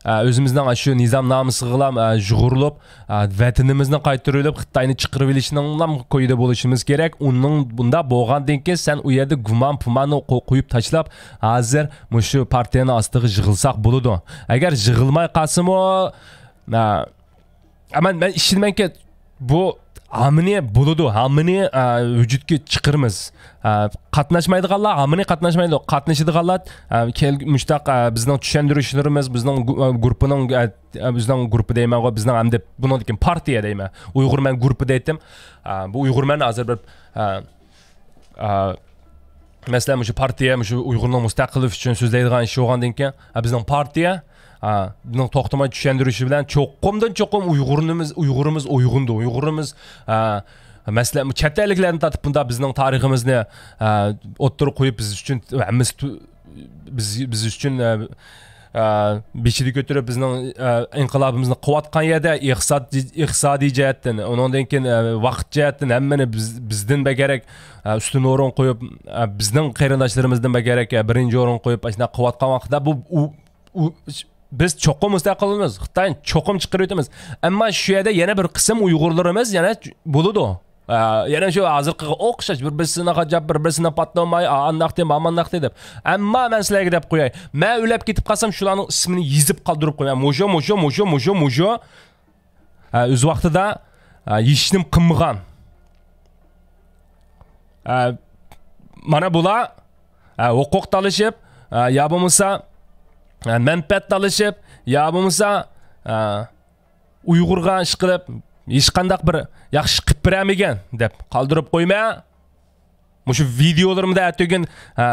ئا، ئۆزىمىزنىڭ ئاشۇ نىزامنامىسىغىلا، ئا، يۇغۇرۇلۇپ، ئا، ۋەتىنىمىزنى قايتۇرۇپ، خىتاينى چىقىرىۋېلىشنىڭلا كويىدا بولۇشىمىز كېرەك. ئۇنىڭ بۇنداق بولغاندىن كېيىن، سەن ئۇ يەردە گۇمان پۇماننى قو-، قويۇپ تاشلاپ، ھازىر مۇشۇ پارتىيەنىڭ ئاستىغا يىغىلساق بولىدۇ. ئەگەر يىغىلماي قالسىمۇ، ئا، مەن، مەن ئىشىنىمەنكى، بۇ ھامىنى بولىدۇ، ھامىنى، ئا، ۋۇجۇدقا چىقىرىمىز. ئا، قاتناشمايدىغانلار ھامىنى قاتناشمايدۇ، قاتنىشىدىغانلار، ئا، كەل-، مۇشتاق، ئا، بىزنىڭ چۈشەندۈرۈشلىرىمىز، بىزنىڭ گۇ-، ئا، گۇرۇپپىنىڭ، ئا، بىزنىڭ گۇرۇپپا دەيمەنغۇ، بىزنىڭ ئەمدى بۇنىڭدىن كېيىن پارتىيە دەيمەن. ئۇيغۇرمەن گۇرۇپپا دەيتتىم. ئا، بۇ ئۇيغۇرمەن ھازىر بىر، ئا، ئا، مەسىلەن، مۇشۇ پارتىيە، مۇشۇ ئۇيغۇرنىڭ مۇستەقىللىقى ئۈچۈن سۆزلەيدىغان ئىش بولغاندىن كېيىن، ئا، بىزنىڭ پارتىيە، ئا، بىزنىڭ توختىماي چۈشەندۈرۈشى بىلەن چوقۇمدىن چوقۇم ئۇيغۇرنىمىز، ئۇيغۇرىمىز ئويغۇندى، ئۇيغۇرىمىز، ئا، مەسىلەن، چەت ئەللىكلەردىن تارتىپ بۇنداق بىزنىڭ تارىخىمىزنى، ئا، ئوتتۇرىغا قويۇپ، بىز ئۈچۈن ھەممىسى تۇ-، بىز، بىز ئۈچۈن، ئە، ئە، بېشىدا كۆتۈرۈپ بىزنىڭ، ئە، ئىنقىلابىمىزنى قىلىۋاتقان يەردە ئىقتىساد-، ئىقتىسادىي جەھەتتىن، ئۇنىڭدىن كېيىن، ئە، ۋاقىت جەھەتتىن ھەممىنى بىز، بىزدىن بەكرەك، ئە، ئۈستۈن ئورۇن قويۇپ، ئە، بىزنىڭ قېرىنداشلىرىمىزدىن بەكرەك، ئە، بىرىنچى ئورۇن قويۇپ، ئاشۇنداق قىلىۋاتقان ۋاقىتتا بۇ، ئۇ، ئۇ، بىز چوقۇم مۇستەقىل بولىمىز، خىتاينى چوقۇم چىقىرىۋېتىمىز. ئەمما شۇ يەردە يەنە بىر قىسىم ئۇيغۇرلىرىمىز يەنە بولىدۇ. ئا، يەنە شۇ ھازىرقىغا ئوخشاش، بىر-، بىرسىنى غاجاپ، بىر-، بىرسىنى پاتلىماي، ئا، ئانداقتى، مامانداقتى دەپ. ئەمما مەن سىلەرگە دەپ قوياي، مەن ئۆلۈپ كېتىپ قالسام، شۇلارنىڭ ئىسمىنى يېزىپ قالدۇرۇپ قويىمەن. مۇشۇ، مۇشۇ، مۇشۇ، مۇشۇ، مۇشۇ. ئا، ئۆز ۋاقتىدا، ئا، ھېچنېمە قىلمىغان. ئا، مانا بۇلار، ئا، ھوقۇق تالىشىپ، ئا، يا بولمىسا، ئا، مەنپەئەت تالىشىپ، يا بولمىسا، ئا، ئۇيغۇرغا ئىشقىلىپ، ھېچقانداق بىر ياخشى قىلىپ بېرەلمىگەن دەپ قالدۇرۇپ قويما. مۇشۇ ۋىدېئولىرىمدا ئەتىگۈن، ھە،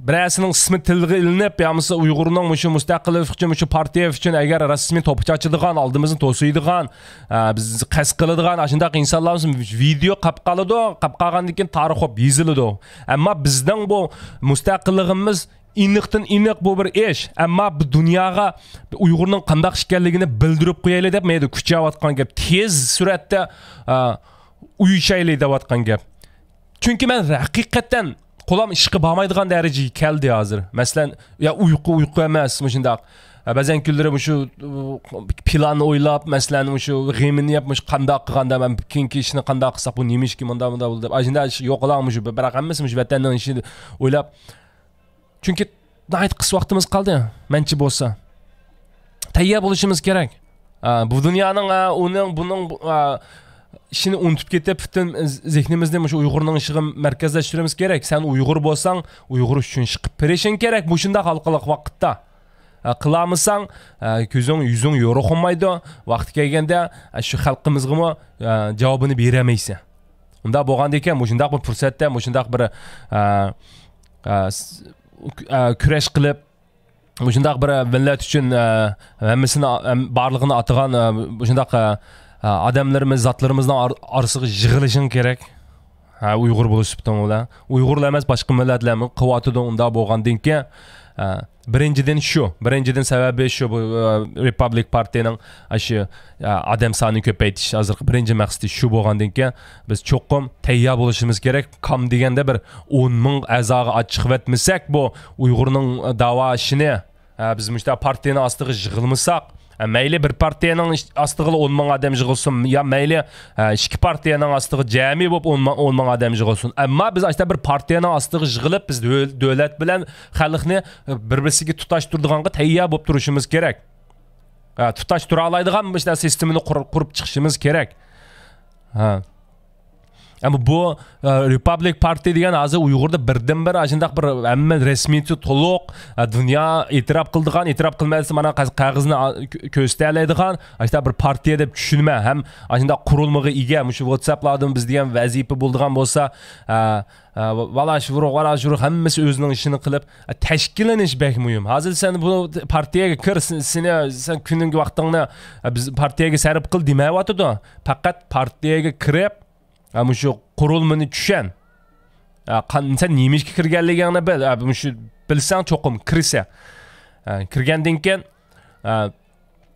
بىرەرسىنىڭ ئىسمى تىلغا ئېلىنىپ، يا بولمىسا ئۇيغۇرنىڭ مۇشۇ مۇستەقىللىق ئۈچۈن، مۇشۇ پارتىيە ئۈچۈن ئەگەر رەسمىي توپا چاچىدىغان، ئالدىمىزنى توسۇيدىغان، ھە، بىز قەست قىلىدىغان، ئاشۇنداق ئىنسانلار بولسا ۋىدېئو قاپ قالىدۇ، قاپ قالغاندىن كېيىن تارىخ بولۇپ يېزىلىدۇ. ئەمما بىزنىڭ بۇ مۇستەقىللىقىمىز ئېنىقتىن ئېنىق بۇ بىر ئىش. ئەمما بۇ دۇنياغا ئۇيغۇرنىڭ قانداق ئىكەنلىكىنى بىلدۈرۈپ قويايلى دەپ مەيدە كۈچەۋاتقان گەپ. تېز سۈرئەتتە، ئا، ئۇيۇشايلى دەۋاتقان گەپ. چۈنكى مەن ھەقىقەتەن قولام ئىشقا بارمايدىغان دەرىجىگە كەلدى ھازىر. مەسىلەن، يا ئۇيقۇ، ئۇيقۇ ئەمەس، مۇشۇنداق. ئە، بەزەن كۈنلىرى مۇشۇ، ئۇ، پىلاننى ئويلاپ، مەسىلەن، مۇشۇ غېمىنى يەپ، مۇشۇ قانداق قىلغاندا، مەن كېيىنكى ئىشنى قانداق قىلساق، بۇ نېمە ئىشكى، مۇنداق، مۇنداق بولدى دەپ، ئاشۇنداق ئىش يوقىلا، مۇشۇ، بىراق ھەممىسى مۇشۇ ۋەتەننىڭ ئىشىنى ئويلاپ. چۈنكى ناھايىتى قىس ۋاقتىمىز قالدى، مەنچە بولسا. تەييار بولۇشىمىز كېرەك. ئا، بۇ دۇنيانىڭ، ئا، ئۇنىڭ، بۇنىڭ، ئا، ئىشىنى ئۇنتۇپ كېتىپ، پۈتۈن زېھنىمىزنى مۇشۇ ئۇيغۇرنىڭ ئىشىغا مەركەزلەشتۈرۈشىمىز كېرەك. سەن ئۇيغۇر بولساڭ، ئۇيغۇر ئۈچۈن ئىش قىلىپ بېرىشىڭ كېرەك مۇشۇنداق ھالقىلىق ۋاقىتتا. ئا، قىلالمىساڭ، ئا، كۆزۈڭ، يۈزۈڭ يورۇقلىمايدۇ. ۋاقتى كەلگەندە، ئا، شۇ خەلقىمىزغىمۇ، ئا، جاۋابىنى بېرەلمەيسەن. ئۇنداق بولغاندىكىن، مۇشۇنداق بىر پۇرسەتتە، مۇشۇنداق بىر، ئا، ئا، س-، ئا، كۈرەش قىلىپ، مۇشۇنداق بىر مىللەت ئۈچۈن، ئا، ھەممىسىنى، ھەم-، بارلىقىنى ئاتىغان، ئا، مۇشۇنداق، ئا، ئا، ئادەملىرىمىز، زاتلىرىمىزنىڭ ئار-، ئارىسىغا يىغىلىشىڭ كېرەك. ھە، ئۇيغۇر بولۇش سۈپىتىڭ بىلەن. ئۇيغۇرلا ئەمەس، باشقا مىللەتلەرمۇ قىلىۋاتىدۇ. ئۇنداق بولغاندىن كېيىن، ئا، بىرىنچىدىن شۇ، بىرىنچىدىن سەۋەبى شۇ، بۇ، ئا، رېپابلىك پارتىيىنىڭ ئاشۇ، ئا، ئادەم سانىنى كۆپەيتىش ھازىرقى بىرىنچى مەقسىتى شۇ بولغاندىن كېيىن، بىز چوقۇم تەييار بولۇشىمىز كېرەك. كام دېگەندە بىر ئون مىڭ ئەزاغا ئاچىقىۋەتمىسەك، بۇ ئۇيغۇرنىڭ داۋا ئىشىنى، ھە، بىز مۇشۇنداق پارتىيىنىڭ ئاستىغا يىغىلمىساق، ھە، مەيلى بىر پارتىيىنىڭ ئىش-، ئاستىغىلا ئون مىڭ ئادەم يىغىلسۇن، يا مەيلى، ھە، ئىككى پارتىيىنىڭ ئاستىغا جەمئىي بولۇپ ئون مىڭ، ئون مىڭ ئادەم يىغىلسۇن. ئەمما بىز ئاشۇنداق بىر پارتىيىنىڭ ئاستىغا يىغىلىپ، بىز دۆل-، دۆلەت بىلەن خەلقنى، ھە، بىر-، بىرسىگە تۇتاشتۇرىدىغانغا تەييار بولۇپ تۇرۇشىمىز كېرەك. ھە، تۇتاشتۇرالايدىغان مۇشۇنداق سىستېمىنى قۇر-، قۇرۇپ چىقىشىمىز كېرەك. ھە. ئەمما بۇ، ئە، رېپابلىك پارتىيە دېگەن ھازىر ئۇيغۇردا بىردىنبىر ئاشۇنداق بىر ھەممە رەسمىيىتى تولۇق، ئە، دۇنيا ئېتىراپ قىلىدىغان، ئېتىراپ قىلمايدىسا مانا قەغ-، قەغىزىنى ئا-، كۆ-، كۆرسىتەلەيدىغان ئاشۇنداق بىر پارتىيە دەپ چۈشىنىمەن. ھەم ئاشۇنداق قۇرۇلمىغا ئىگە، مۇشۇ ۋاتساپلاردىمۇ بىز دېگەن ۋەزىپە بولىدىغان بولسا، ئە، ئە، ۋالاش ۋۇرۇق، ۋالاش ۋۇرۇق، ھەممىسى ئۆزىنىڭ ئىشىنى قىلىپ، ئە، تەشكىللىنىش بەك مۇھىم. ھازىر سەن بۇ پارتىيەگە كىر، سېنى، سەن كۈنۈڭگە ۋاقتىڭنى، ئە، بىز پارتىيەگە سەرپ قىل دېمەيۋاتىدۇ. پەقەت پارتىيەگە كىرىپ، ئە، مۇشۇ قۇرۇلمىنى چۈشەن. ئە، قان-، سەن نېمە ئىشكە كىرگەنلىكىڭنى بىل. ئە، مۇشۇ بىلسەڭ چوقۇم كىرىسەن. ئە، كىرگەندىن كېيىن، ئە،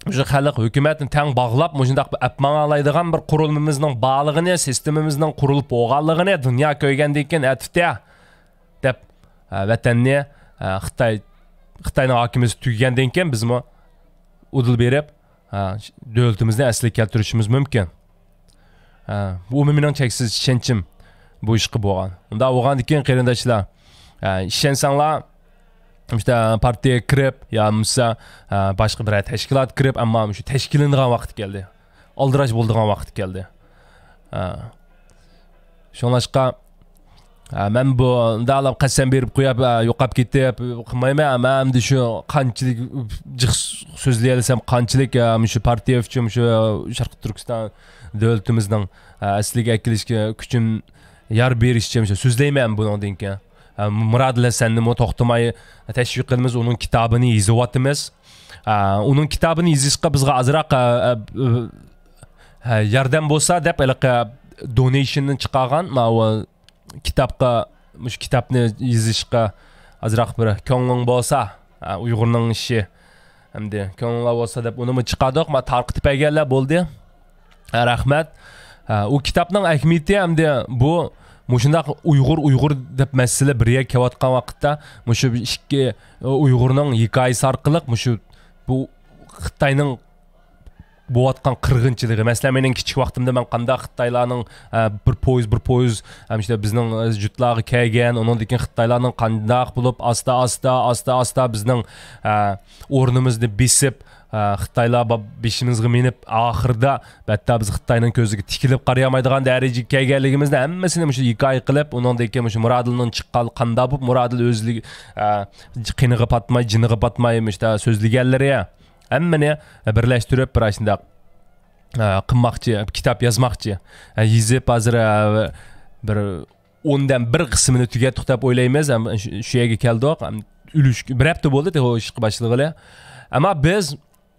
مۇشۇ خەلق ھۆكۈمەتنى تەڭ باغلاپ، مۇشۇنداق بىر ئەپ ماڭالايدىغان بىر قۇرۇلمىمىزنىڭ بارلىقىنى، سىستېمىمىزنىڭ قۇرۇلۇپ بولغانلىقىنى دۇنيا كۆرگەندىن كېيىن، ئەتىتە دەپ، ئە، ۋەتەننى، ئە، خىتاي، خىتاينىڭ ھاكىمىيىتى تۈگىگەندىن كېيىن بىزمۇ ئۇدۇل بېرىپ، ئە، دۆلىتىمىزنى ئەسلىگە كەلتۈرۈشىمىز مۇمكىن. ئە، بۇ مېنىڭ چەكسىز ئىشەنچىم بۇ ئىشقا بولغان. ئۇنداق بولغاندىن كېيىن قېرىنداشلار، ئە، ئىشەنسەڭلار، مۇشۇ پارتىيەگە كىرىپ يا بولمىسا، ئە، باشقا بىرەر تەشكىلات كىرىپ، ئەمما مۇشۇ تەشكىللىنىدىغان ۋاقىت كەلدى. ئالدىراش بولىدىغان ۋاقىت كەلدى. ئە، شۇڭلاشقا، ئە، مەن بۇ مۇنداقلاپ قەسەم بېرىپ قويۇپ، ئە، يوقاپ كېتىپ قىلمايمەن. مەن ئەمدى شۇ قانچىلىك جىق سۆزلىيەلىسەم، قانچىلىك، ئە، مۇشۇ پارتىيە ئۈچۈن، مۇشۇ شەرقىي تۈركىستان دۆلىتىمىزنىڭ، ئە، ئەسلىگە ئەكېلىشكە كۈچۈم يار بېرىشىچە مۇشۇ سۆزلەيمەن بۇنىڭدىن كېيىن. ئە، مۇرادىل ھەسەننىمۇ توختىماي تەشۋىق قىلىمىز، ئۇنىڭ كىتابىنى يېزىۋاتىمىز. ئە، ئۇنىڭ كىتابىنى يېزىشقا بىزغا ئازراق، ئە، ئە، ئە، ياردەم بولسا دەپ ھېلىقى دونېيشننى چىقارغان، ماۋۇ كىتابقا، مۇشۇ كىتابنى يېزىشقا ئازراق بىر كۆڭلۈڭ بولسا، ئە، ئۇيغۇرنىڭ ئىشى، ئەمدى كۆڭلۈڭلار بولسا دەپ ئۇنىمۇ چىقاردۇق. ما تارقىتىپ بەرگەنلەر بولدى. ھە، رەھمەت. ھە، ئۇ كىتابنىڭ ئەھمىيىتى ئەمدى بۇ مۇشۇنداق ئۇيغۇر، ئۇيغۇر دەپ مەسىلە بىر يەرگە كېلىۋاتقان ۋاقىتتا، مۇشۇ ئىككى ئۇيغۇرنىڭ ھېكايىسى ئارقىلىق مۇشۇ بۇ خىتاينىڭ بولۇۋاتقان قىرغىنچىلىقى. مەسىلەن، مېنىڭ كىچىك ۋاقتىمدا مەن قانداق خىتايلارنىڭ، ئە، بىر پويىز، بىر پويىز، ھەم شۇنداق بىزنىڭ، ئە، يۇرتلارغا كەلگەن، ئۇنىڭدىن كېيىن خىتايلارنىڭ قانداق بولۇپ ئاستا، ئاستا، ئاستا، ئاستا بىزنىڭ، ئە، ئورنىمىزنى بېسىپ، ئە، خىتايلار با-، بېشىمىزغا مىنىپ، ئاخىرىدا ھەتتا بىز خىتاينىڭ كۆزىگە تىكىلىپ قارىيالمايدىغان دەرىجىگە كەلگەنلىكىمىزنى ھەممىسىنى مۇشۇ ھېكايە قىلىپ، ئۇنىڭدىن كېيىن مۇشۇ مۇرادىلنىڭ چىققان، قانداق بولۇپ مۇرادىل ئۆزلۈك-، ئە، قېنىغا پاتماي، جېنىغا پاتماي مۇشۇنداق سۆزلىگەنلىرى، ھەممىنى بىرلەشتۈرۈپ بىر ئاشۇنداق، ئە، قىلماقچى، كىتاب يازماقچى. ئە، يېزىپ ھازىر، ئە، بىر ئوندىن بىر قىسمىنى تۈگەتتۇق دەپ ئويلايمىز. ھەم شۇ، شۇ يەرگە كەلدۇق. ھەم ئۈلۈش-، بىر ھەپتە بولدى تېخى ئۇ ئىشقا باشلىغىلى. ئەمما بىز،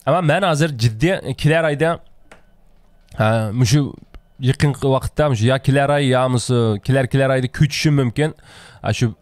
ئەمما مەن ھازىر جىددىي كېلەر ئايدا، ئە، مۇشۇ يېقىنقى ۋاقىتتا، مۇشۇ يا كېلەر ئاي، يا بولمىسا كېلەر، كېلەر ئايدا كۆچۈشۈم مۇمكىن. ئە، شۇ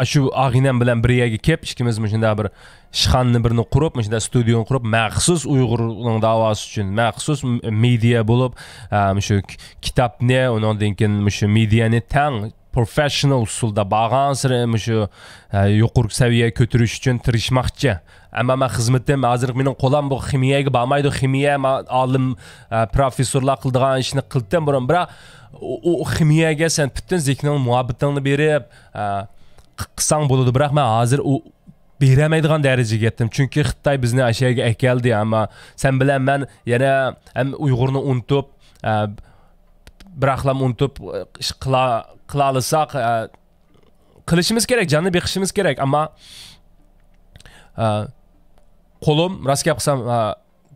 شۇ ئاغىنەم بىلەن بىر يەرگە كېلىپ، ئىككىمىز مۇشۇنداق بىر ئىشخانىنى بىرنى قۇرۇپ، مۇشۇنداق ستۇدىيونى قۇرۇپ، مەخسۇس ئۇيغۇرنىڭ داۋاسى ئۈچۈن مەخسۇس مېدىيا بولۇپ، ئە، مۇشۇ كىتابنى، ئۇنىڭدىن كېيىن مۇشۇ مېدىيانى تەڭ پروفېششنال ئۇسۇلدا بارغانسېرى مۇشۇ، ئە، يۇقىرى سەۋىيەگە كۆتۈرۈش ئۈچۈن تىرىشماقچى. ئەمما مەن خىزمىتىم، ھازىر مېنىڭ قولام بۇ خىمىيەگە بارمايدۇ. خىمىيە، ما-، ئالىم، ئە، پروفېسسورلار قىلىدىغان ئىشنى قىلدىم بۇرۇن. بىراق ئۇ، ئۇ خىمىيەگە سەن پۈتۈن زېھنىڭ مۇھەببىتىڭنى بېرىپ، ئە، قىلساڭ بولىدۇ. بىراق مەن ھازىر ئۇ بېرەلمەيدىغان دەرىجىگە يەتتىم. چۈنكى خىتاي بىزنى ئاشۇ يەرگە ئەكەلدى. ئەمما سەن بىلەن مەن يەنە ھەم ئۇيغۇرنى ئۇنتۇپ، ئە، بىراقلام ئۇنتۇپ، ئىش قىلا-، قىلالىساق، ئە، قىلىشىمىز كېرەك، جاننى بېقىشىمىز كېرەك. ئەمما، ئە، قولۇم، راست گەپ قىلسام، ئە،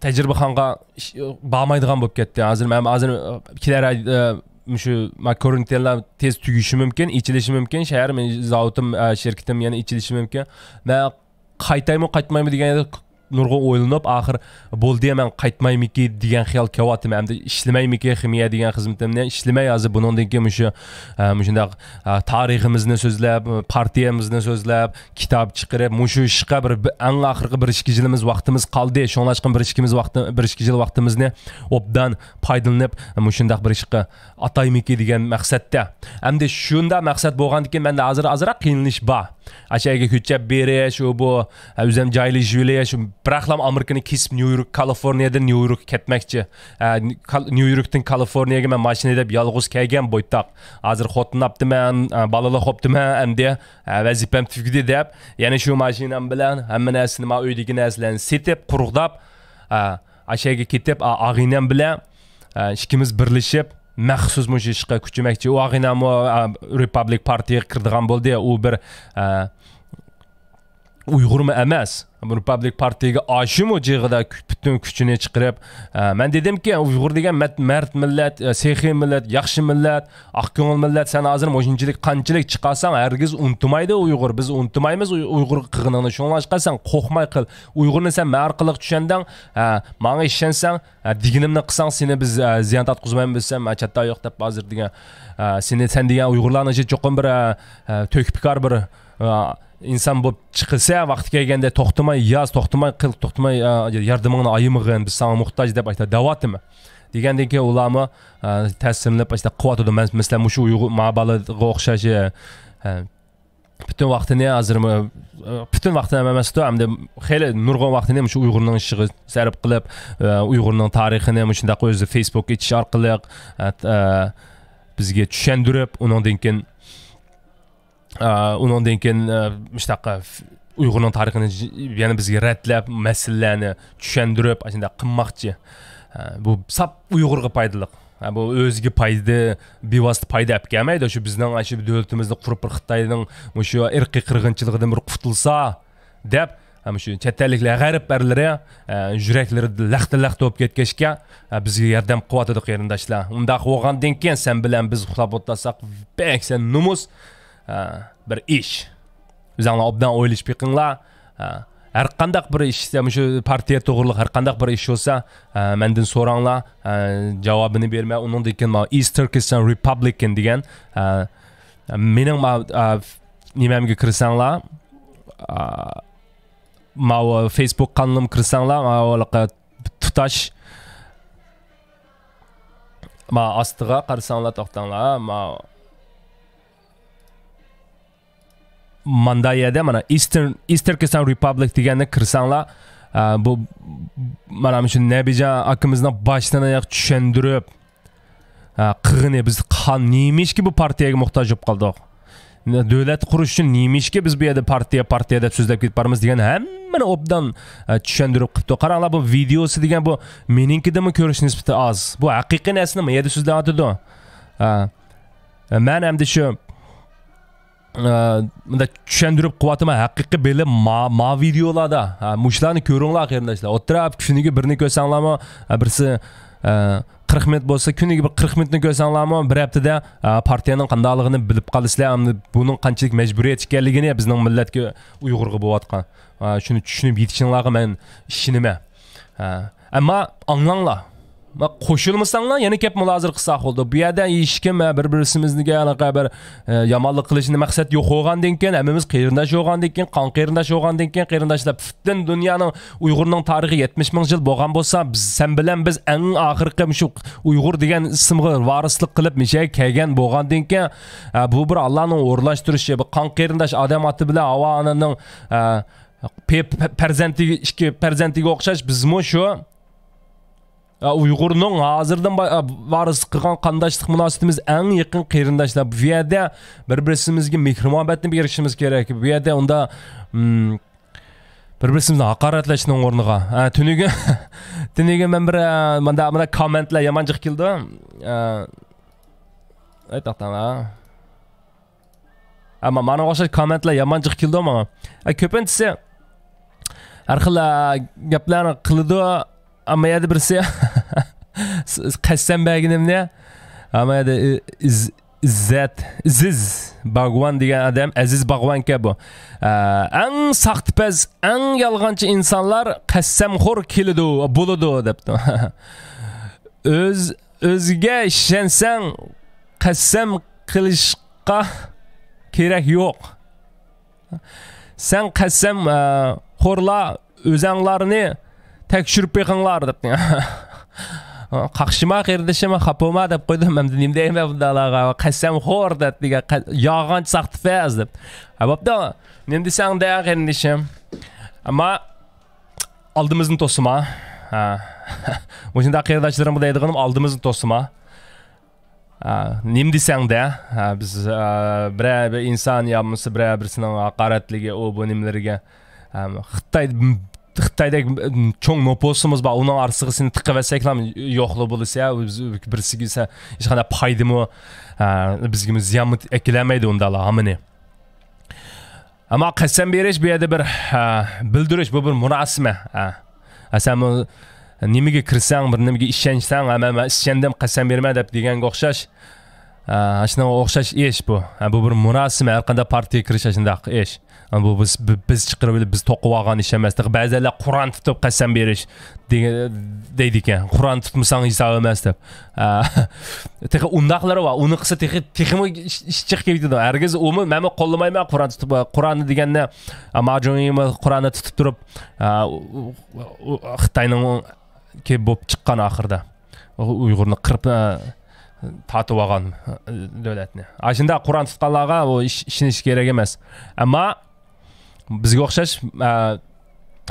تەجرىبىخانىغا ئىش-، بارمايدىغان بولۇپ كەتتى. ھازىر مەن، ھازىر، ئە، كېلەر ئاي، ئە، مۇشۇ ما-، كورونتىنلار تېز تۈگىشى مۇمكىن، ئېچىلىشى مۇمكىن، شەھەر، مېنىڭ زاۋۇتۇم، ئە، شىركىتىم يەنە ئېچىلىشى مۇمكىن. مەن قايتايمۇ، قايتمايمۇ دېگەن يەردە نۇرغۇن ئويلىنىپ، ئاخىر بولدى، مەن قايتمايمىكى دېگەن خىيال كېلىۋاتىمەن. ئەمدى ئىشلىمەيمىكى خىمىيە دېگەن خىزمىتىمنى ئىشلىمەي، ھازىر بۇنىڭدىن كېيىن مۇشۇ، ئە، مۇشۇنداق، ئە، تارىخىمىزنى سۆزلەپ، پارتىيەمىزنى سۆزلەپ، كىتاب چىقىرىپ، مۇشۇ ئىشقا بىر، بىر، ئەڭ ئاخىرقى بىر ئىككى يىلىمىز ۋاقتىمىز قالدى. شۇڭلاشقا بىر ئىككىمىز ۋاقتى، بىر ئىككى يىل ۋاقتىمىزنى ئوبدان پايدىلىنىپ، مۇشۇنداق بىر ئىشقا ئاتايمىكى دېگەن مەقسەتتە. ئەمدى شۇنداق مەقسەت بولغاندىكىن، مەندە ھازىر ئازراق قىينىلىش بار. ئاشۇ يەرگە كۆچۈپ بېرىش، ئۇ بۇ، ئە، ئۆزۈم جايلىشىۋېلىش، بىراقلام ئامېرىكىنى كېسىپ نيۇ يورك، كالىفورنىيەدىن نيۇ يوركقا كەتمەكچى. ئە، كال-، نيۇ يوركتىن كالىفورنىيەگە مەن ماشىنا ھەيدەپ يالغۇز كەلگەن بويتاق. ھازىر خوتۇن ئاپتىمەن، ئە، بالىلىق بوپتىمەن، ئەمدى، ئە، ۋەزىپەم تۈگىدى دەپ، يەنە شۇ ماشىنام بىلەن ھەممە نەرسىنى، ما ئۆيدىكى نەرسىلەرنى سېتىپ، قۇرۇقداپ، ئە، ئاشۇ يەرگە كېتىپ، ئا-، ئاغىنەم بىلەن، ئە، ئىككىمىز بىرلىشىپ، مەخسۇس مۇشۇ ئىشقا كۆچمەكچى. ئۇ ئاغىنەممۇ، ئە، رېپابلىك پارتىيىگە كىرىدىغان بولدى. ئۇ بىر، ئە، ئۇيغۇرمۇ ئەمەس. رېپابلىك پارتىيىگە ئاشۇمۇ جىغىدا كۈ-، پۈتۈن كۈچىنى چىقىرىپ، ئە، مەن دېدىمكى، ئۇيغۇر دېگەن مەت-، مەرد مىللەت، ئە، سېخىي مىللەت، ياخشى مىللەت، ئاق كۆڭۈل مىللەت. سەن ھازىر مۇشۇنچىلىك قانچىلىك چىقارساڭ، ھەرگىز ئۇنتۇمايدۇ ئۇيغۇر. بىز ئۇنتۇمايمىز ئۇي-، ئۇيغۇر قىلغىنىڭنى. شۇڭلاشقا سەن قورقماي قىل. ئۇيغۇرنى سەن مەن ئارقىلىق چۈشەندىڭ. ئە، ماڭا ئىشەنسەڭ، ئە، دېگىنىمنى قىلساڭ، سېنى بىز، ئە، زىيان تارتقۇزمايمىز دېسەم، ئە، چاتتا يوق دەپ ھازىر دېگەن، ئە، سېنى، سەن دېگەن ئۇيغۇرلارنىڭ ئىچىدە چوقۇم بىر، ئە، ئە، تۆھپىكار بىر، ئە، ئىنسان بولۇپ چىقىسەن، ۋاقتى كەلگەندە توختىماي ياز، توختىماي قىل، توختىماي، ئە، ياردىمىڭنى ئايىمىغىن، بىز ساڭا موھتاج دەپ ئاشۇنداق دەۋاتىمەن. دېگەندىن كېيىن ئۇلارمۇ، ئە، تەسىرلىنىپ ئاشۇنداق قىلىۋاتىدۇ. مەن، مەسىلەن، مۇشۇ ئۇيغۇر، ما بالىغا ئوخشاش، ئە، پۈتۈن ۋاقتىنى ھازىرمۇ، پۈتۈن ۋاقتىنى ئەمەستۇ، ئەمدى خېلى نۇرغۇن ۋاقتىنى مۇشۇ ئۇيغۇرنىڭ ئىشىغا سەرپ قىلىپ، ئۇيغۇرنىڭ تارىخىنى مۇشۇنداق ئۆزى فېيسبۇك ئېچىش ئارقىلىق، بىزگە چۈشەندۈرۈپ، ئۇنىڭدىن كېيىن، ئۇنىڭدىن كېيىن، مۇشۇنداق ئۇيغۇرنىڭ تارىخىنى يەنە بىزگە رەتلەپ، مەسىلىلەرنى چۈشەندۈرۈپ، ئاشۇنداق قىلماقچى. بۇ ساپ ئۇيغۇرغا پايدىلىق. ھە، بۇ ئۆزىگە پايدا، بىۋاسىتە پايدا ئەپ كەلمەيدۇ. شۇ بىزنىڭ شۇ دۆلىتىمىزنى قۇرۇپ، بىر خىتاينىڭ مۇشۇ ئىرقىي قىرغىنچىلىقىدىن بىر قۇتۇلسا دەپ، ھە، مۇشۇ چەت ئەللىكلەر، غەرب ئەللىرى، ھە، يۈرەكلىرى لەختە-لەختە بولۇپ كەتكەچكە، ھە، بىزگە ياردەم قىلىۋاتىدۇ قېرىنداشلار. ئۇنداق بولغاندىن كېيىن سەن بىلەن بىز ئۇخلاپ ئولتۇرساق، بەك سەن نومۇس، ھە، بىر ئىش. ئۆزۈڭلار ئوبدان ئويلىشىپ بېقىڭلار. ھە، ھەر قانداق بىر ئىش، مۇشۇ پارتىيە توغرۇلۇق ھەر قانداق بىر ئىش بولسا، ھە، مەندىن سوراڭلار، ھە، جاۋابىنى بېرىمەن. ئۇنىڭدىن كېيىن ماۋۇ East Turkestan Republican دېگەن، ھە، مېنىڭ ماۋۇ، ھە، نېمەمگە كىرسەڭلار، ھە، ماۋۇ فېيسبۇك قانىلىمغا كىرسەڭلار، ماۋۇ تۇتاش، ماۋۇ ئاستىغا قارىساڭلار، توختاڭلار، ماۋۇ ماندا يەردە مانا Eastern، East Turkestan Republic دېگەننى كىرسەڭلار، ئە، بۇ، مانا مۇشۇ نەبىجان ئاكىمىزنىڭ باشتىن ئاياق چۈشەندۈرۈپ، ئە، قىلغىنى، بىز قان-، نېمىشقا بۇ پارتىيەگە موھتاج بولۇپ قالدۇق؟ دۆلەت قۇرۇش ئۈچۈن نېمىشقا بىز بۇ يەردە پارتىيە، پارتىيە دەپ سۆزلەپ كېتىپ بارىمىز دېگەن ھەممىنى ئوبدان، ئە، چۈشەندۈرۈپ قىپتۇ. قاراڭلار، بۇ ۋىدېئوسى دېگەن بۇ مېنىڭكىدىنمۇ كۆرۈش نىسبىتى ئاز. بۇ ھەقىقىي نەرسىنى ما يەردە سۆزلەۋاتىدۇ. ئە، مەن ئەمدى شۇ ئە، مۇنداق چۈشەندۈرۈپ قىلىۋاتىمەن، ھەقىقىي بىلىم ما، ما ۋىدېئولاردا. ھە، مۇشۇلارنى كۆرۈڭلار، قېرىنداشلار. ئوتتۇرا كۈنىگە بىرنى كۆرسەڭلارمۇ، ھە، بىرسى، ئە، قىرىق مىنۇت بولسا، كۈنىگە بىر قىرىق مىنۇتنى كۆرسەڭلارمۇ، بىر ھەپتىدە، ئە، پارتىيەنىڭ قانداقلىقىنى بىلىپ قالىسىلەر. ئەمدى بۇنىڭ قانچىلىك مەجبۇرىيەت ئىكەنلىكىنى بىزنىڭ مىللەتكە، ئۇيغۇرغا بولۇۋاتقان. ئە، شۇنى چۈشىنىپ يېتىشىڭلارغا مەن ئىشىنىمەن. ئە، ئەمما ئاڭلاڭلار. ما قوشۇلمىساڭلار يەنە كەپ مۇنازىرە قىلساق بولىدۇ. بۇ يەردە ھېچكىم، ھە، بىر-بىرسىمىزگە ئاناقا بىر، ئە، يامانلىق قىلىشنى مەقسەت يوق بولغاندىن كېيىن، ھەممىمىز قېرىنداش بولغاندىن كېيىن، قان قېرىنداش بولغاندىن كېيىن، قېرىنداشلار پۈتۈن دۇنيانىڭ ئۇيغۇرنىڭ تارىخى يەتمىش مىڭ يىل بولغان بولسا، بىز، سەن بىلەن بىز ئەڭ ئاخىرقى مۇشۇ ئۇيغۇر دېگەن ئىسىمغا ۋارىسلىق قىلىپ مىشەگە كەلگەن بولغاندىن كېيىن، ئە، بۇ بىر ئاللانىڭ ئورۇنلاشتۇرۇشى، بۇ قان قېرىنداش ئادەم ئاتا بىلەن ھاۋا ئانىنىڭ، ئە، پە-، پە-، پەرزەنتىگە، ئىككى پەرزەنتىگە ئوخشاش بىزمۇ شۇ، ئە، ئۇيغۇرنىڭ ھازىردىن با-، ئە، ۋارىسلىق قىلغان قانداشلىق مۇناسىۋىتىمىز ئەڭ يېقىن قېرىنداشلار. بۇ يەردە بىر-بىرسىمىزگە مېھىر-مۇھەببەتنى بېرىشىمىز كېرەك. بۇ يەردە ئۇندا، مم، بىر-بىرسىمىزنى ھاقارەتلەشنىڭ ئورنىغا. ئە، تۈنۈگۈن، تۈنۈگۈن مەن بىر، ئە، مۇندا، مۇندا كوممېنتلار يامان جىق كېلىدۇ. ئە، ئاي، توختاڭلار. ئەمما مانا ئوخشاش كوممېنتلار يامان جىق كېلىدۇ ماڭا. ئە، كۆپىنچىسى ھەر خىل، ئە، گەپلەرنى قىلىدۇ. ئەمما يەنە بىرسى قەسەم بەرگىنىمنى. ئەمما يەنە ئىز-، ئىززەت، ئىزىز باغۋان دېگەن ئادەم، ئەزىز باغۋانكەن بۇ. ئە، ئەڭ ساختىپەز، ئەڭ يالغانچى ئىنسانلار قەسەمخور كېلىدۇ، بولىدۇ، دەپتۇ. ئۆز، ئۆزگە ئىشەنسەڭ، قەسەم قىلىشقا كېرەك يوق. سەن قەسەم، ئە، خورلار ئۆزەڭلارنى تەكشۈرۈپ بېقىڭلار، دەپتۇ. قاقشىما قېرىندىشىم، خاپا بولما دەپ قويدۇم. ئەمدى نېمە دەيمەن بۇنداقلارغا؟ قەسەمخور دەپ دېگەن قە-، يالغانچى ساختىپەز دەپ. ھە، بوپتۇ. نېمە دېسەڭ دە، قېرىندىشىم. ئەمما ئالدىمىزنى توسما. ھە. مۇشۇنداق قېرىنداشلىرىمغا دەيدىغىنىم، ئالدىمىزنى توسما. ھە، نېمە دېسەڭ دە، ھە، بىز، ھە، بىرەر بىر ئىنسان يا بولمىسا بىرەر بىرسىنىڭ ھاقارەتلىكى، ئۇ بۇ نېمىلىرىگە، ھە، خىتاي، خىتايدەك چوڭ نوپۇسىمىز بار، ئۇنىڭ ئارىسىغا سېنى تىقىۋەتسەكلا يوقلا بولىسە، بىز بىرسىگە ھېچقانداق پايدىمۇ، ھە، بىزگىمۇ زىيانمۇ ئەكېلەلمەيدۇ ئۇنداقلار ھامىنى. ئەمما قەسەم بېرىش بۇ يەردە بىر، ھە، بىلدۈرۈش، بۇ بىر مۇراسىمە. ھە. ھە، سەن بۇ نېمىگە كىرسەڭ، بىر نېمىگە ئىشەنسەڭ، ھە، مەن، مەن ئىشەندىم، قەسەم بېرىمەن دەپ دېگەنگە ئوخشاش. ھە، شۇنىڭغا ئوخشاش ئىش بۇ. ھە، بۇ بىر مۇراسىمە، ھەر قانداق پارتىيە كىرىش شۇنداق ئىش. ھە، بۇ بىز، بى-، بىز چىقىرىۋېلىپ، بىز توقۇۋالغان ئىش ئەمەس. تېخى بەزىلەر قۇرئان تۇتۇپ قەسەم بېرىش دېگە-، دەيدىكەن. قۇرئان تۇتمىساڭ ھېساب ئەمەس دەپ. ئە، تېخى ئۇنداقلىرى بار. ئۇنىقىسى تېخى، تېخىمۇ ئىش-، ئىش چىقىپ كېتىدۇ. ھەرگىز ئۇمۇ، مەنمۇ قوللىمايمەن قۇرئان تۇتۇپ، قۇرئاننى دېگەننى، ئە، ماجۇڭيىمۇ قۇرئاننى تۇتۇپ تۇرۇپ، ئە، ئۇ، ئۇ، ئۇ، خىتاينىڭكى بولۇپ چىققان ئاخىرىدا. ئۇ-، ئۇيغۇرنى قىرىپ، ئە، تارتىۋالغان، ئە، دۆلەتنى. ئاشۇنداق قۇرئان تۇتقانلارغا ئۇ ئىش-، ئىشىنىش كېرەك ئەمەس. ئەمما بىزگە ئوخشاش، ئە،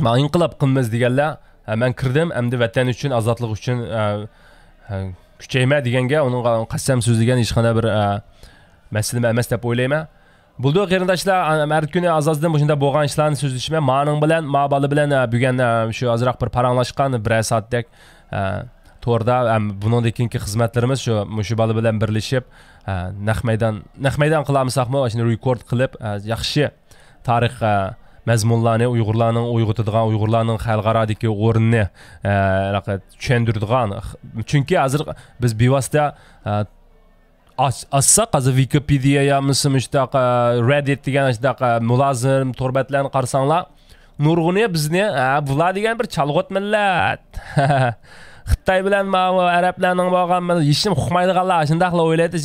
مانا ئىنقىلاب قىلىمىز دېگەنلەر، ئە، مەن كىردىم، ئەمدى ۋەتەن ئۈچۈن، ئازادلىق ئۈچۈن، ئە، ئە، كۈچەيمەن دېگەنگە، ئۇنىڭغا قەسەم سۆزلىگەن ھېچقانداق بىر، ئە، مەسىلە ئەمەس دەپ ئويلايمەن. بولدى قېرىنداشلار، ئە، ھەر كۈنى ئاز-ئازدىن مۇشۇنداق بولغان ئىشلارنى سۆزلىشىمەن. مانىڭ بىلەن، ما بالا بىلەن، ئە، بۈگۈن، ئە، شۇ ئازراق بىر پاراڭلاشقان، بىرەر سائەتتەك، ئە، توردا، ئە، بۇنىڭدىن كېيىنكى خىزمەتلىرىمىز شۇ، مۇشۇ بالا بىلەن بىرلىشىپ، ئە، نەق مەيدان، نەق مەيدان قىلالمىساقمۇ، شۇنى رېكورد قىلىپ، ئە، ياخشى تارىخ، ئە، مەزمۇنلارنى، ئۇيغۇرلارنىڭ ئويغىتىدىغان، ئۇيغۇرلارنىڭ خەلقئارادىكى ئورنىنى، ئە، چۈشەندۈرىدىغان. چۈنكى ھازىر بىز بىۋاسىتە، ئە، ئاچ-، ئاچساق، ھازىر ۋىكىپېدىيە يا بولمىسا مۇشۇنداق، ئە، رېددىت دېگەن شۇنداق، ئە، مۇلازىم تور بەتلەرنى قارىساڭلار، نۇرغۇنى بىزنى، ئە، بۇلار دېگەن بىر چالغۇت مىللەت. خىتاي بىلەن ماۋۇ ئەرەبلەرنىڭ بولغان بىر ھېچنېمە ئۇقمايدىغانلار، شۇنداقلا ئويلايدۇ.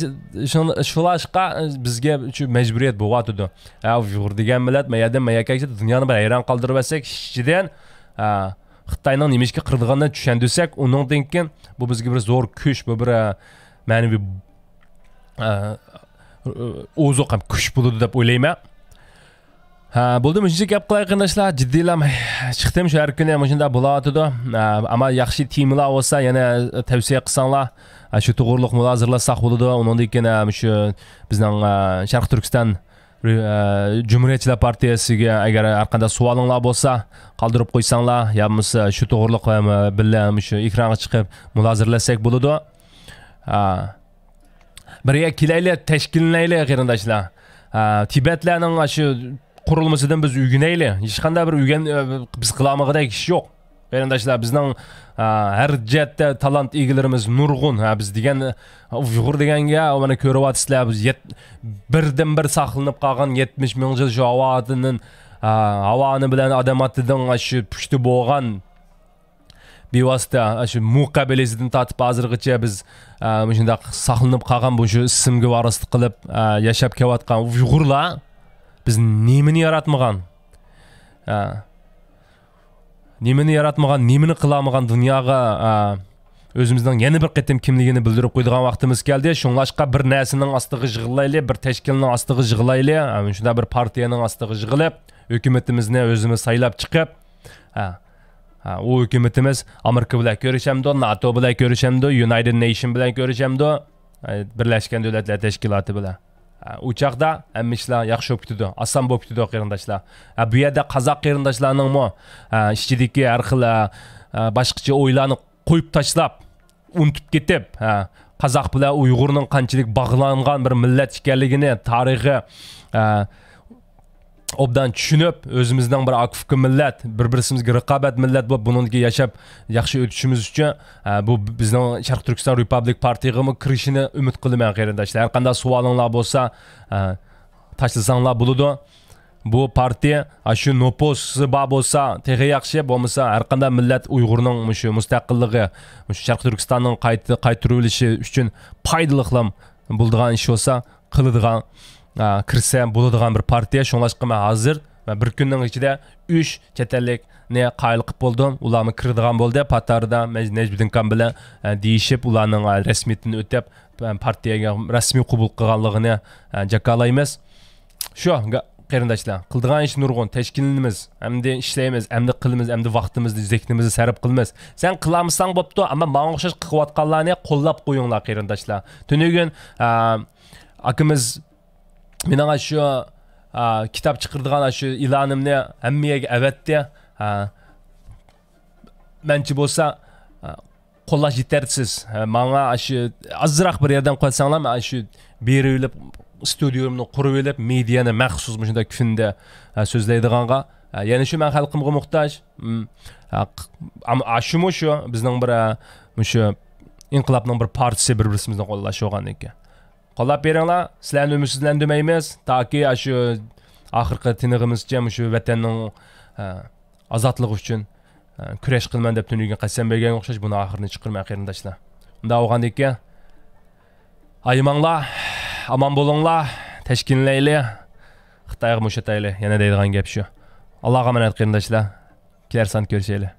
شۇ-، شۇلاشقا بىزگە شۇ مەجبۇرىيەت بولۇۋاتىدۇ. ھە، ئۇيغۇر دېگەن مىللەت، ما يەردىن ما يەرگە كەلسە، دۇنيانى بىر ھەيران قالدۇرۇۋەتسەك، ئىككىنچىدىن، ھە، خىتاينىڭ نېمە ئىشقا قىرىدىغانلىقىنى چۈشەندۈرسەك، ئۇنىڭدىن كېيىن بۇ بىزگە بىر زور كۈچ، بۇ بىر، ھە، مەنىۋى، ھە، ئوزۇق ھەم كۈچ بولىدۇ دەپ ئويلايمەن. ھە، بولدى، مۇشۇنچە گەپ قىلاي، قېرىنداشلار. جىددىيلا چىقتىم، شۇ ھەر كۈنى مۇشۇنداق بولۇۋاتىدۇ. ھە، ئەمما ياخشى تېمىلار بولسا، يەنە تەۋسىيە قىلساڭلار، ھە، شۇ توغرۇلۇق مۇنازىرىلەشسەك بولىدۇ. ئۇنىڭدىن كېيىن، ھە، شۇ بىزنىڭ، ھە، شەرقىي تۈركىستان، ھە، جۇمھۇرىيەتچىلەر پارتىيەسىگە ئەگەر ھەر قانداق سوئالىڭلار بولسا، قالدۇرۇپ قويساڭلار، يا بولمىسا شۇ توغرۇلۇق، ھە، بىللە مۇشۇ ئېكرانغا چىقىپ مۇنازىرىلەشسەك بولىدۇ. ھە. بىرگە كېلەيلى، تەشكىللىنەيلى، قېرىنداشلار. ھە، تىبەتلەرنىڭ شۇ قۇرۇلمىسىدىن بىز ئۆگىنەيلى. ھېچقانداق بىر ئۆگەن-، بىز قىلالمىغۇدەك ئىش يوق. قېرىنداشلار، بىزنىڭ، ھە، ھەر جەھەتتە تالانت ئىگىلىرىمىز نۇرغۇن. ھە، بىز دېگەن ئۇيغۇر دېگەنگە، مانا كۆرۈۋاتىسىلەر، بىز يەت-، بىردىنبىر ساقلىنىپ قالغان يەتمىش مىڭ يىل شۇ ھاۋا ئاتىنىڭ، ھە، ھاۋا ئانا بىلەن ئادەم ئاتىنىڭ شۇ پۇشتى بولغان بىۋاسىتە شۇ مۇ قەبىلىسىدىن تارتىپ ھازىرغىچە بىز، ئە، مۇشۇنداق ساقلىنىپ قالغان بۇ شۇ ئىسىمگە ۋارىسلىق قىلىپ، ئە، ياشاپ كېلىۋاتقان ئۇيغۇرلار، بىز نېمىنى ياراتمىغان؟ ئە، نېمىنى ياراتمىغان، نېمىنى قىلالمىغان دۇنياغا، ئە، ئۆزىمىزنىڭ يەنە بىر قېتىم كىملىكىنى بىلدۈرۈپ قويىدىغان ۋاقتىمىز كەلدى. شۇڭلاشقا بىر نەرسىنىڭ ئاستىغا يىغىلايلى، بىر تەشكىلنىڭ ئاستىغا يىغىلايلى، ئە، شۇنداق بىر پارتىيەنىڭ ئاستىغا يىغىلىپ، ھۆكۈمىتىمىزنى ئۆزىمىز سايلاپ چىقىپ، ھە، ھە، ئۇ ھۆكۈمىتىمىز ئامېرىكا بىلەن كۆرۈشەمدۇ، ناتو بىلەن كۆرۈشەمدۇ، يۇنايتېد نەيشن بىلەن كۆرۈشەمدۇ، ھە، بىرلەشكەن دۆلەتلەر تەشكىلاتى بىلەن. ھە، ئۇ چاغدا ھەممە ئىشلار ياخشى بولۇپ كېتىدۇ، ئاسان بولۇپ كېتىدۇ، قېرىنداشلار. ھە، بۇ يەردە قازاق قېرىنداشلارنىڭمۇ، ھە، ئىچىدىكى ھەر خىل، ھە، ھە، باشقىچە ئويلارنى قويۇپ تاشلاپ، ئۇنتۇپ كېتىپ، ھە، قازاق بىلەن ئۇيغۇرنىڭ قانچىلىك باغلانغان بىر مىللەت ئىكەنلىكىنى، تارىخى، ھە، ئوبدان چۈشىنىپ، ئۆزىمىزنىڭ بىر ئاكا-ئۇكا مىللەت، بىر-بىرسىمىزگە رىقابەت مىللەت بولۇپ، بۇنىڭدىكى ياشاپ ياخشى ئۆتۈشىمىز ئۈچۈن، ھە، بۇ بىزنىڭ شەرقىي تۈركىستان رېپۇبلىك پارتىيىغىمۇ كىرىشىنى ئۈمىد قىلىمەن، قېرىنداشلار. ھەر قانداق سوئالىڭلار بولسا، ھە، تاشلىساڭلار بولىدۇ. بۇ پارتىيە، ھە، شۇ نوپۇسى بار بولسا، تېخى ياخشى، بولمىسا، ھەر قانداق مىللەت ئۇيغۇرنىڭ مۇشۇ مۇستەقىللىقى، مۇشۇ شەرقىي تۈركىستاننىڭ قايتا، قايتۇرۇۋېلىشى ئۈچۈن پايدىلىقلام بولىدىغان ئىش بولسا، قىلىدىغان، ئا، كىرسە بولىدىغان بىر پارتىيە. شۇڭلاشقا مەن ھازىر، مەن بىر كۈننىڭ ئىچىدە ئۈچ چەت ئەللىكنى قايىل قىلىپ بولدۇم. ئۇلارمۇ كىرىدىغان بولدى. پاتارىدا مەن نەجمىدىن خان بىلەن، ئە، دېيىشىپ، ئۇلارنىڭ، ئە، رەسمىيىتىنى ئۆتەپ، ئە، پارتىيەگە رەسمىي قوبۇل قىلغانلىقىنى، ئە، جاكارلايمىز. شۇ، گا-، قېرىنداشلار، قىلىدىغان ئىش نۇرغۇن، تەشكىللىنىمىز، ئەمدى ئىشلەيمىز، ئەمدى قىلىمىز، ئەمدى ۋاقتىمىزنى، زېھنىمىزنى سەرپ قىلىمىز. سەن قىلالمىساڭ بوپتۇ، ئەمما ماڭا ئوخشاش قىلىۋاتقانلارنى قوللاپ قويۇڭلار، قېرىنداشلار. تۈنۈگۈن، ئا، ئاكىمىز مېنىڭ شۇ، ئا، كىتاب چىقىرىدىغان شۇ ئېلانىمنى ھەممە يەرگە ئەۋەتتى. ئا، مەنچە بولسا، ئا، قوللاش يېتەرسىز. ھە، ماڭا شۇ ئازراق بىر ياردەم قىلساڭلار، مەن شۇ بېرىۋېلىپ، ستۇدىيەمنى قۇرۇۋېلىپ، مېدىيەنى مەخسۇس مۇشۇنداق كۈندە، ھە، سۆزلەيدىغانغا، ھە، يەنە شۇ مەن خەلقىمگە موھتاج. ھىم. ھە، ق-، ئەم-، ئاشۇمۇ شۇ بىزنىڭ بىر، ھە، مۇشۇ ئىنقىلابنىڭ بىر پارچىسى، بىر-، بىرسىمىزنى قوللاش بولغاندىن كېيىن. قوللاپ بېرىڭلار، سىلەرنى ئۈمىدسىزلەندۈرمەيمىز. تاكى ئاشۇ ئاخىرقى تىنىقىمىزچە مۇشۇ ۋەتەننىڭ، ھە، ئازادلىقى ئۈچۈن، ھە، كۈرەش قىلىمەن دەپ تۈنۈگۈن قەسەم بەرگەنگە ئوخشاش بۇنىڭ ئاخىرىنى چىقىرىمەن، قېرىنداشلار. ئۇنداق بولغاندىكىن، ئايىماڭلار، ئامان بولۇڭلار، تەشكىللەيلى، خىتايغا مۇشتايلى، يەنە دەيدىغان گەپ شۇ. ئاللاغا ئامانەت، قېرىنداشلار. كېلەر سان كۆرۈشەيلى.